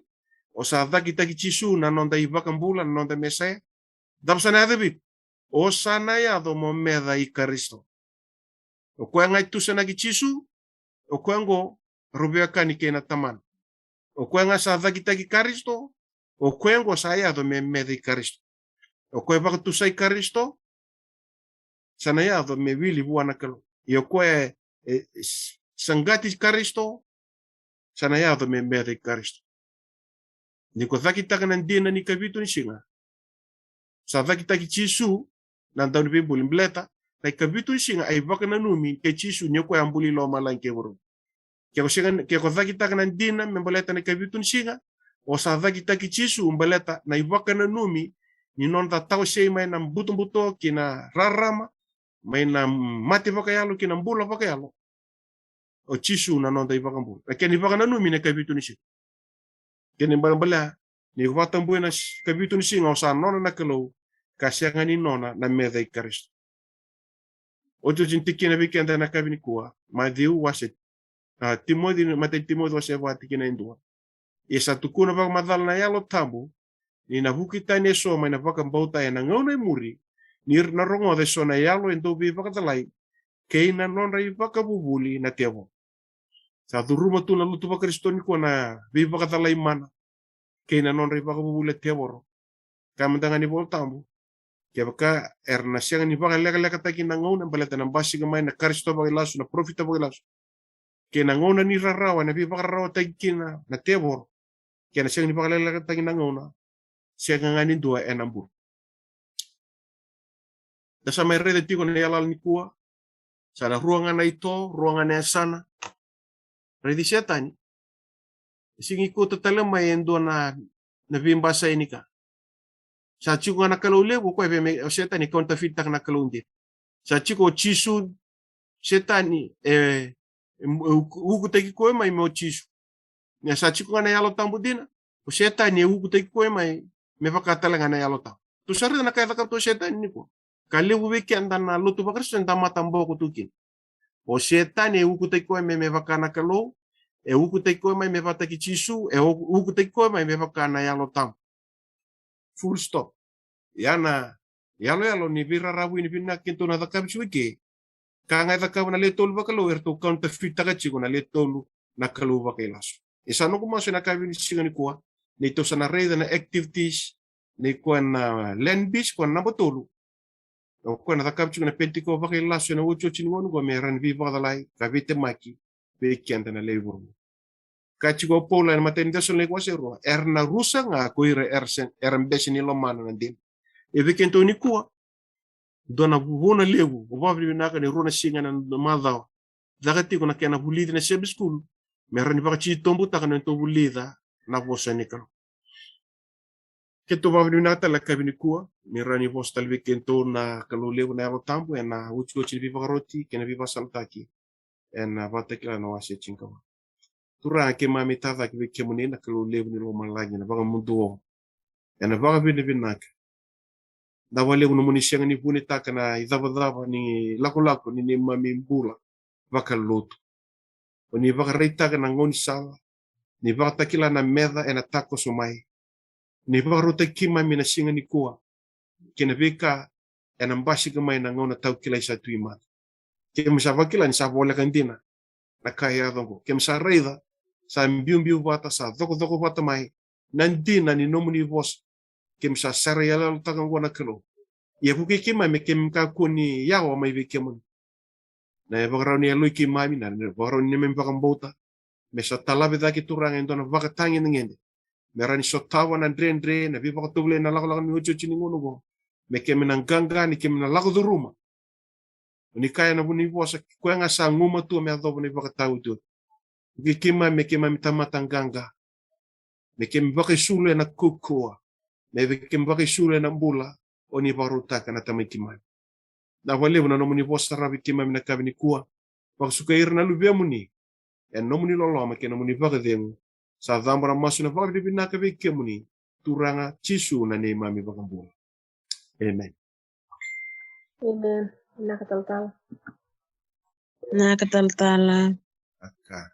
o sa cakitaki Jisu na noda iVakabula, na noda Mesaia. Cava sa na yaco vei iko? O sa na yaco mo meca i Karisito. O koya ga e tusanaki Jisu, o koya oqo, rau veiwekani kei na Tamana. O koya ga sa cakitaki Karisito, o koya oqo sa yaco me meca i Karisito. O koya e vakatusai Karisito, sa na yaco me wili vua na Kalou. Ia o koya e, e, s-, saqati Karisito, sa na yaco me meca i Karisito. Ni ko cakitaka na dina ni ikavitu ni siga, sa cakitaki Jisu na Dauniveibuli, baleta na ikavitu ni siga a ivakananumi kei Jisu ni o koya a buli lomalagi kei vuravura. Ke ko sega, ke ko cakitaka na dina me baleta na ikavitu ni siga, o sa cakitaki Jisu baleta na ivakananumi ni noda tawasei mai na butobuto ki na rarama, mai na mate vakayalo ki na bula vakayalo. O Jisu na noda iVakabula. Na kena ivakananumi na ikavitu ni siga. Kena ibalebale, ni ko vakatabui na s-, ikavitu ni siga, o sa nona na Kalou, ka sega ni nona na meca i Karisito. Otioti ni tikina vei keda ena yakavi nikua, Maciu wase, a, Timoci, matai Timoci wase va tikina e dua. Ia sa tukuna vakamacala na Yalo Tabu, ni na vuki tani eso mai na vakabauta ena gauna e muri, ni ra na rogoca eso na yalo e dau veivakacalai, kei na nodra ivakavuvuli na tevoro. Sa curuma tu na lotu vaKarisito nikua na veivakacalai mana, kei na nodra ivakavuvuli na tevoro. Ka mada ga ni Vola Tabu. Kevaka era na sega ni vakalekalekataki na gauna, baleta na basika mai na Karisito vakailasu, na parofita vakailasu. Kei na gauna ni rarawa, na veivakararawataki kina na tevoro. Kei na sega ni vakalekalekataki na gauna, sega ga ni dua ena bulu. Da sa mai raica tiko na iyaloyalo nikua. Sa na rua ga na ito, rua ga na yasana. Raici Setani. E sega ni kauta tale mai e dua na, na veibasai ni ka. Sa tiko ga na Kalou levu, o koya vei me, o Setani e counterfeit-taka na Kalou dina. Sa tiko o Jisu, Setani e, e, e uku-, ukutaki koya mai me o Jisu. Ia sa tiko ga na Yalo Tabu dina, o Setani e ukutaki koya mai me vaka tale ga na Yalo Tabu. Tou sa raica na ka e cakava tu o Setani nikua. Ka levu vei keda na lotu vaKarisito eda mataboko tu kina. O Setani e ukutaki koya mai me vaka na Kalou, e ukutaki koya mai me vakataki Jisu, e u-, ukutaki koya mai me vaka na Yalo Tabu. Full stop. Ia na, yaloyalo ni veiraravui ni vinaka keitou na cakavi tiko eke. Ka ga e cakava na le tolu vakalou, eratou counterfeit-taka tiko na le tolu na kalou vakailasu. E sa noqu masu ena yakavi siga nikua, ni tou sa na raica na activities nei koya na land base, koya na naba tolu. O koya na cakavi tiko na Penitiko vakailasu ena otioti ni gauna oqo me rawa ni veivakacalai ka veitemaki vei keda na lewe vuravura. Ka tiko o Paula ena imatai ni Cesalonaika wase rua, era na rusa ga ko ira era se, era bese ni lomana na dina. E vei keitou nikua, dua na vuna levu, o vakavinavinaka ni rua na siga ena macawa caka tiko na kena vulici na Sabbath School, me rawa ni vakatitobutaka na nodatou vulica na vosa ni Kalou. Keitou vakavinavinaka tale na yakavi nikua, me rawa ni vosa tale vei keitou na Kalou levu na Yalo Tabu ena otioti ni veivakaroti kei na veivakasalataki ena Vakatakila na wase tinikava. Turaga, keimami tacake vei kemuni na Kalou levu ni lomalagi, na vakamuduo, ena vakavinavinaka. Dau vakalevu nomuni sega ni vunitaka na icavacava ni lakolako ni neimami bula vakalotu. O ni vakaraitaka na gaunisala, ni vakatakila na meca ena takoso mai. Ni vakarautaki keimami na siga nikua kei na veika ena basika mai na gauna tau kilai sa tu i mata. Keimami sa vakila ni sa voleka dina na ka e yaco oqo. Keimami sa raica sa biubiu vata, sa cokocoko vata mai na dina ni nomuni vosa. Keimami sa sara iyaloyalotaka oqo na Kalou. Ia vukei keimami me keimami kakua ni yawa mai vei kemuni. Na ivakarau ni yaloi keimami, na ivakarau ni neimami vakabauta, me sa talave cake, Turaga, e dua na vakatagedegede me rawa ni sotava na dredre, na veivakatovolei, na lakolako ni otioti ni gauna oqo. Me keimami na qaqa ni keimami na lako curuma. O ni kaya ena vuni vosa, koya ga sa gumatua me yacova na ivakataotioti. Vukei keimami me keimami tamata qaqa, me keimami vakaisulu ena kaukauwa, me vei keimami vakaisulu ena bula o ni vakarautaka na Tamai keimami. Na vakalevu na nomuni vosa sara vei keimami na yakavi nikua. Vakasukai ira na luvemuni ena nomuni loloma kei na nomuni vakacegu. Sa cabo na masu na vakavinavinaka vei kemuni, Turaga Jisu na neimami Vakabula. Amen. Amen. Vinaka talatala. Vinaka talatala. Aka.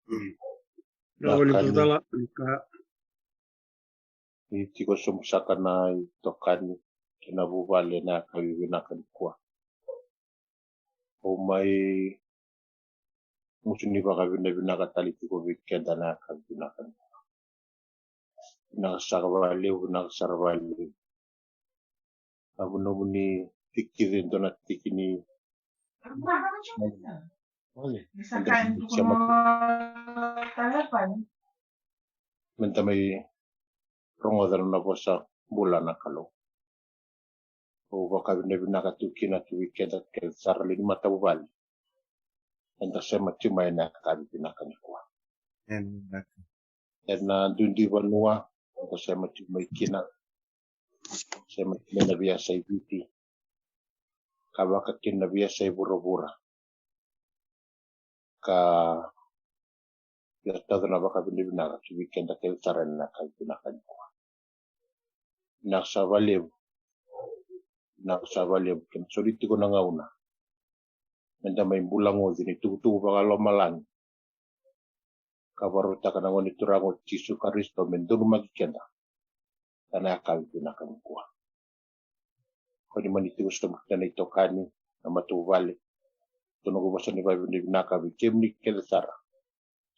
Mm. Vinaka talatala. Aka. Ni tiko sobu saka na itokani kei na vuvale na yakavi vinaka nikua. Au mai musu ni vakavinavinaka tale tiko vei keda na yakavi vinaka nikua. Vinaka sara vakalevu, vinaka sara vakalevu. Na nomuni tikici e dua na tiki ni meda mai rogoca na nona vosa bula na Kalou. Au vakavinavinaka tu kina tu vei keda kece sara lewe ni matavuvale eda sema tu mai ena yakavi vinaka nikua. Ena duidui vanua eda sema tu mai kina, sema tu mai na veiyasai Viti, ka vaka kina na veiyasai vuravura. Ka ia tauca na vakavinavinaka ki vei keda kece sara ena yakavi vinaka nikua. Vinaka sara vakalevu. Vinaka sara vakalevu kena soli tiko na gauna meda mai bula goci ni tukutuku vakalomalagi ka vakarautaka na Gone Turaga o Jisu Karisito me donumaki keda ena yakavi vinaka nikua. Ko ni mani tiko sobu kina na itokani, na matavuvale, dua noqu vosa ni vakavinavinaka vei kemuni kece sara.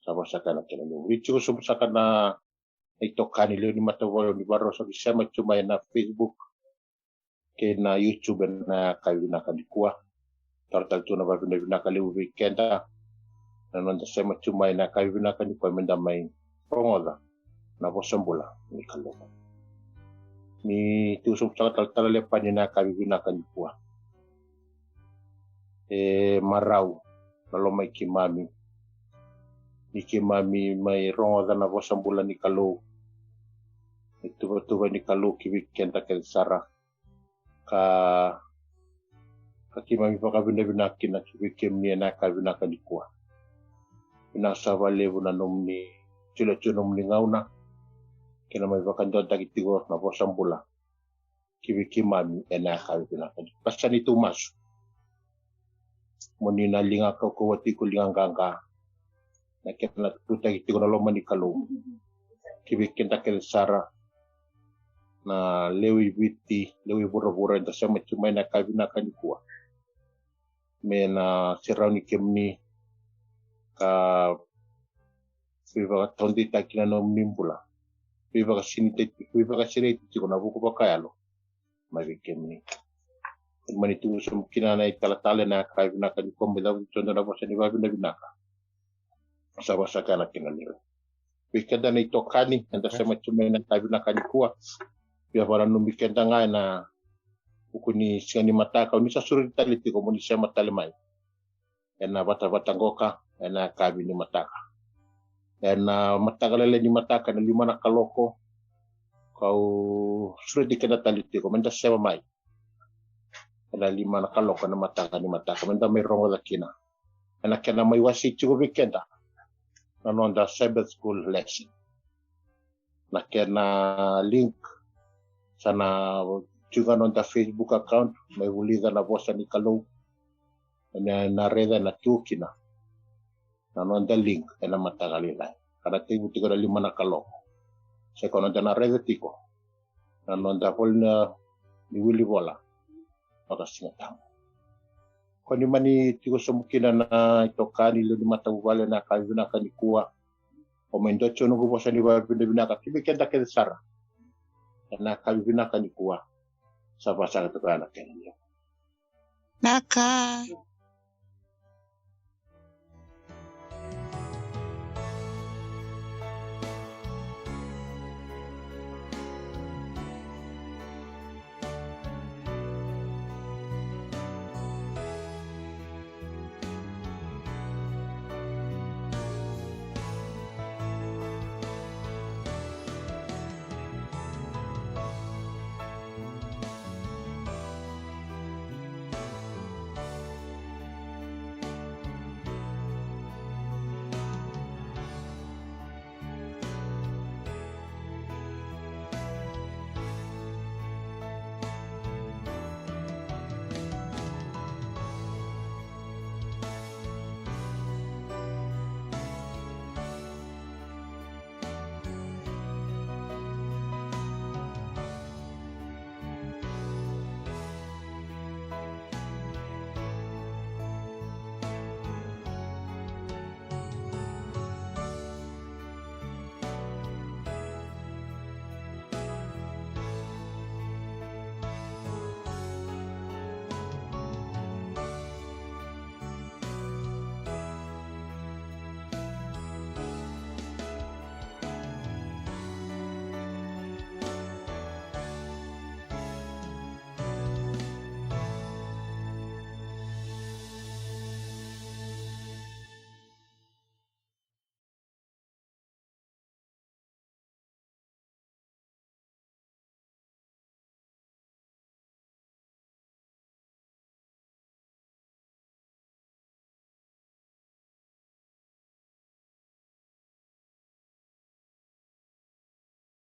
Sa vosataka na kena levu. Ni tiko sobu saka na itokani, lewe ni matavuvale, ni vakarau sa sema tu mai ena Facebook kei na YouTube ena yakavi vinaka nikua. Tara tale tu na vakavinavinaka levu vei keda na noda sema tu mai ena yakavi vinaka nikua meda mai rogoca na vosa bula ni Kalou. Ni tiko sobu saka talatala Lepani ena yakavi vinaka nikua. E marau na loma i keimami ni keimami mai rogoca na vosa bula ni Kalou, na ituvatuva ni Kalou ki vei keda kece sara. Ka, ka keimami vakavinavinaka kina ki vei kemuni ena yakavi vinaka nikua. Vinaka sara vakalevu na nomuni solia tu na nomuni gauna kei na mai vakadodonutaki tiko na vosa bula ki vei keimami ena yakavi vinaka nikua. Ka sa neitou masu mo ni na liga kaukauwa tiko, liga qaqa, na kena tutaki tiko na loma ni Kalou ki vei keda kece sara. na lewe i Viti, lewe i vuravura eda sema tiko mai na ka vinaka nikua. Me na serau ni kemuni ka veivakataudeitaki na nomuni bula. Veivakasiniti, veivakasiniti tiko na vuku vakayalo mai vei kemuni. Mani tu somu kina na italatala na ka vinaka nikua, mai cavuti toda na vosa ni vavinavinaka. Sa vasaka na kena lewe. Vei keda na itokani eda sema tiko mai na ka vinaka nikua. Ia vakananumi keda ga ena vuku ni siga ni mataka, o ni sa sureti tale tiko mo ni sema tale mai ena vatavata qoka ena yakavi ni mataka. Ena mataka lailai ni mataka ena lima na kaloko, kau sureti keda tale tiko meda sema mai ena lima na kaloko ena mataka ni mataka, meda mai rogoca kina ena kena mai wase tiko vei keda na noda Sabbath School lesson. Na kena link sa na tiko ga noda Facebook account, mai vulica na vosa ni Kalou. Ena, na raica ena tu kina na noda link ena mataka lailai, ka na tekivu tiko na lima na kaloko. Sa iko noda na raica tiko na noda vola ni wili vola vakasigatabu. Ko ni mani tiko somu kina na itokani, lewe ni matavuvale, na ka vinaka nikua. O mai dua tiko noqu vosa ni vavinavinaka ki vei keda kece sara ena ka vinaka nikua. Sa vasaka tiko na kena lewe. Na ka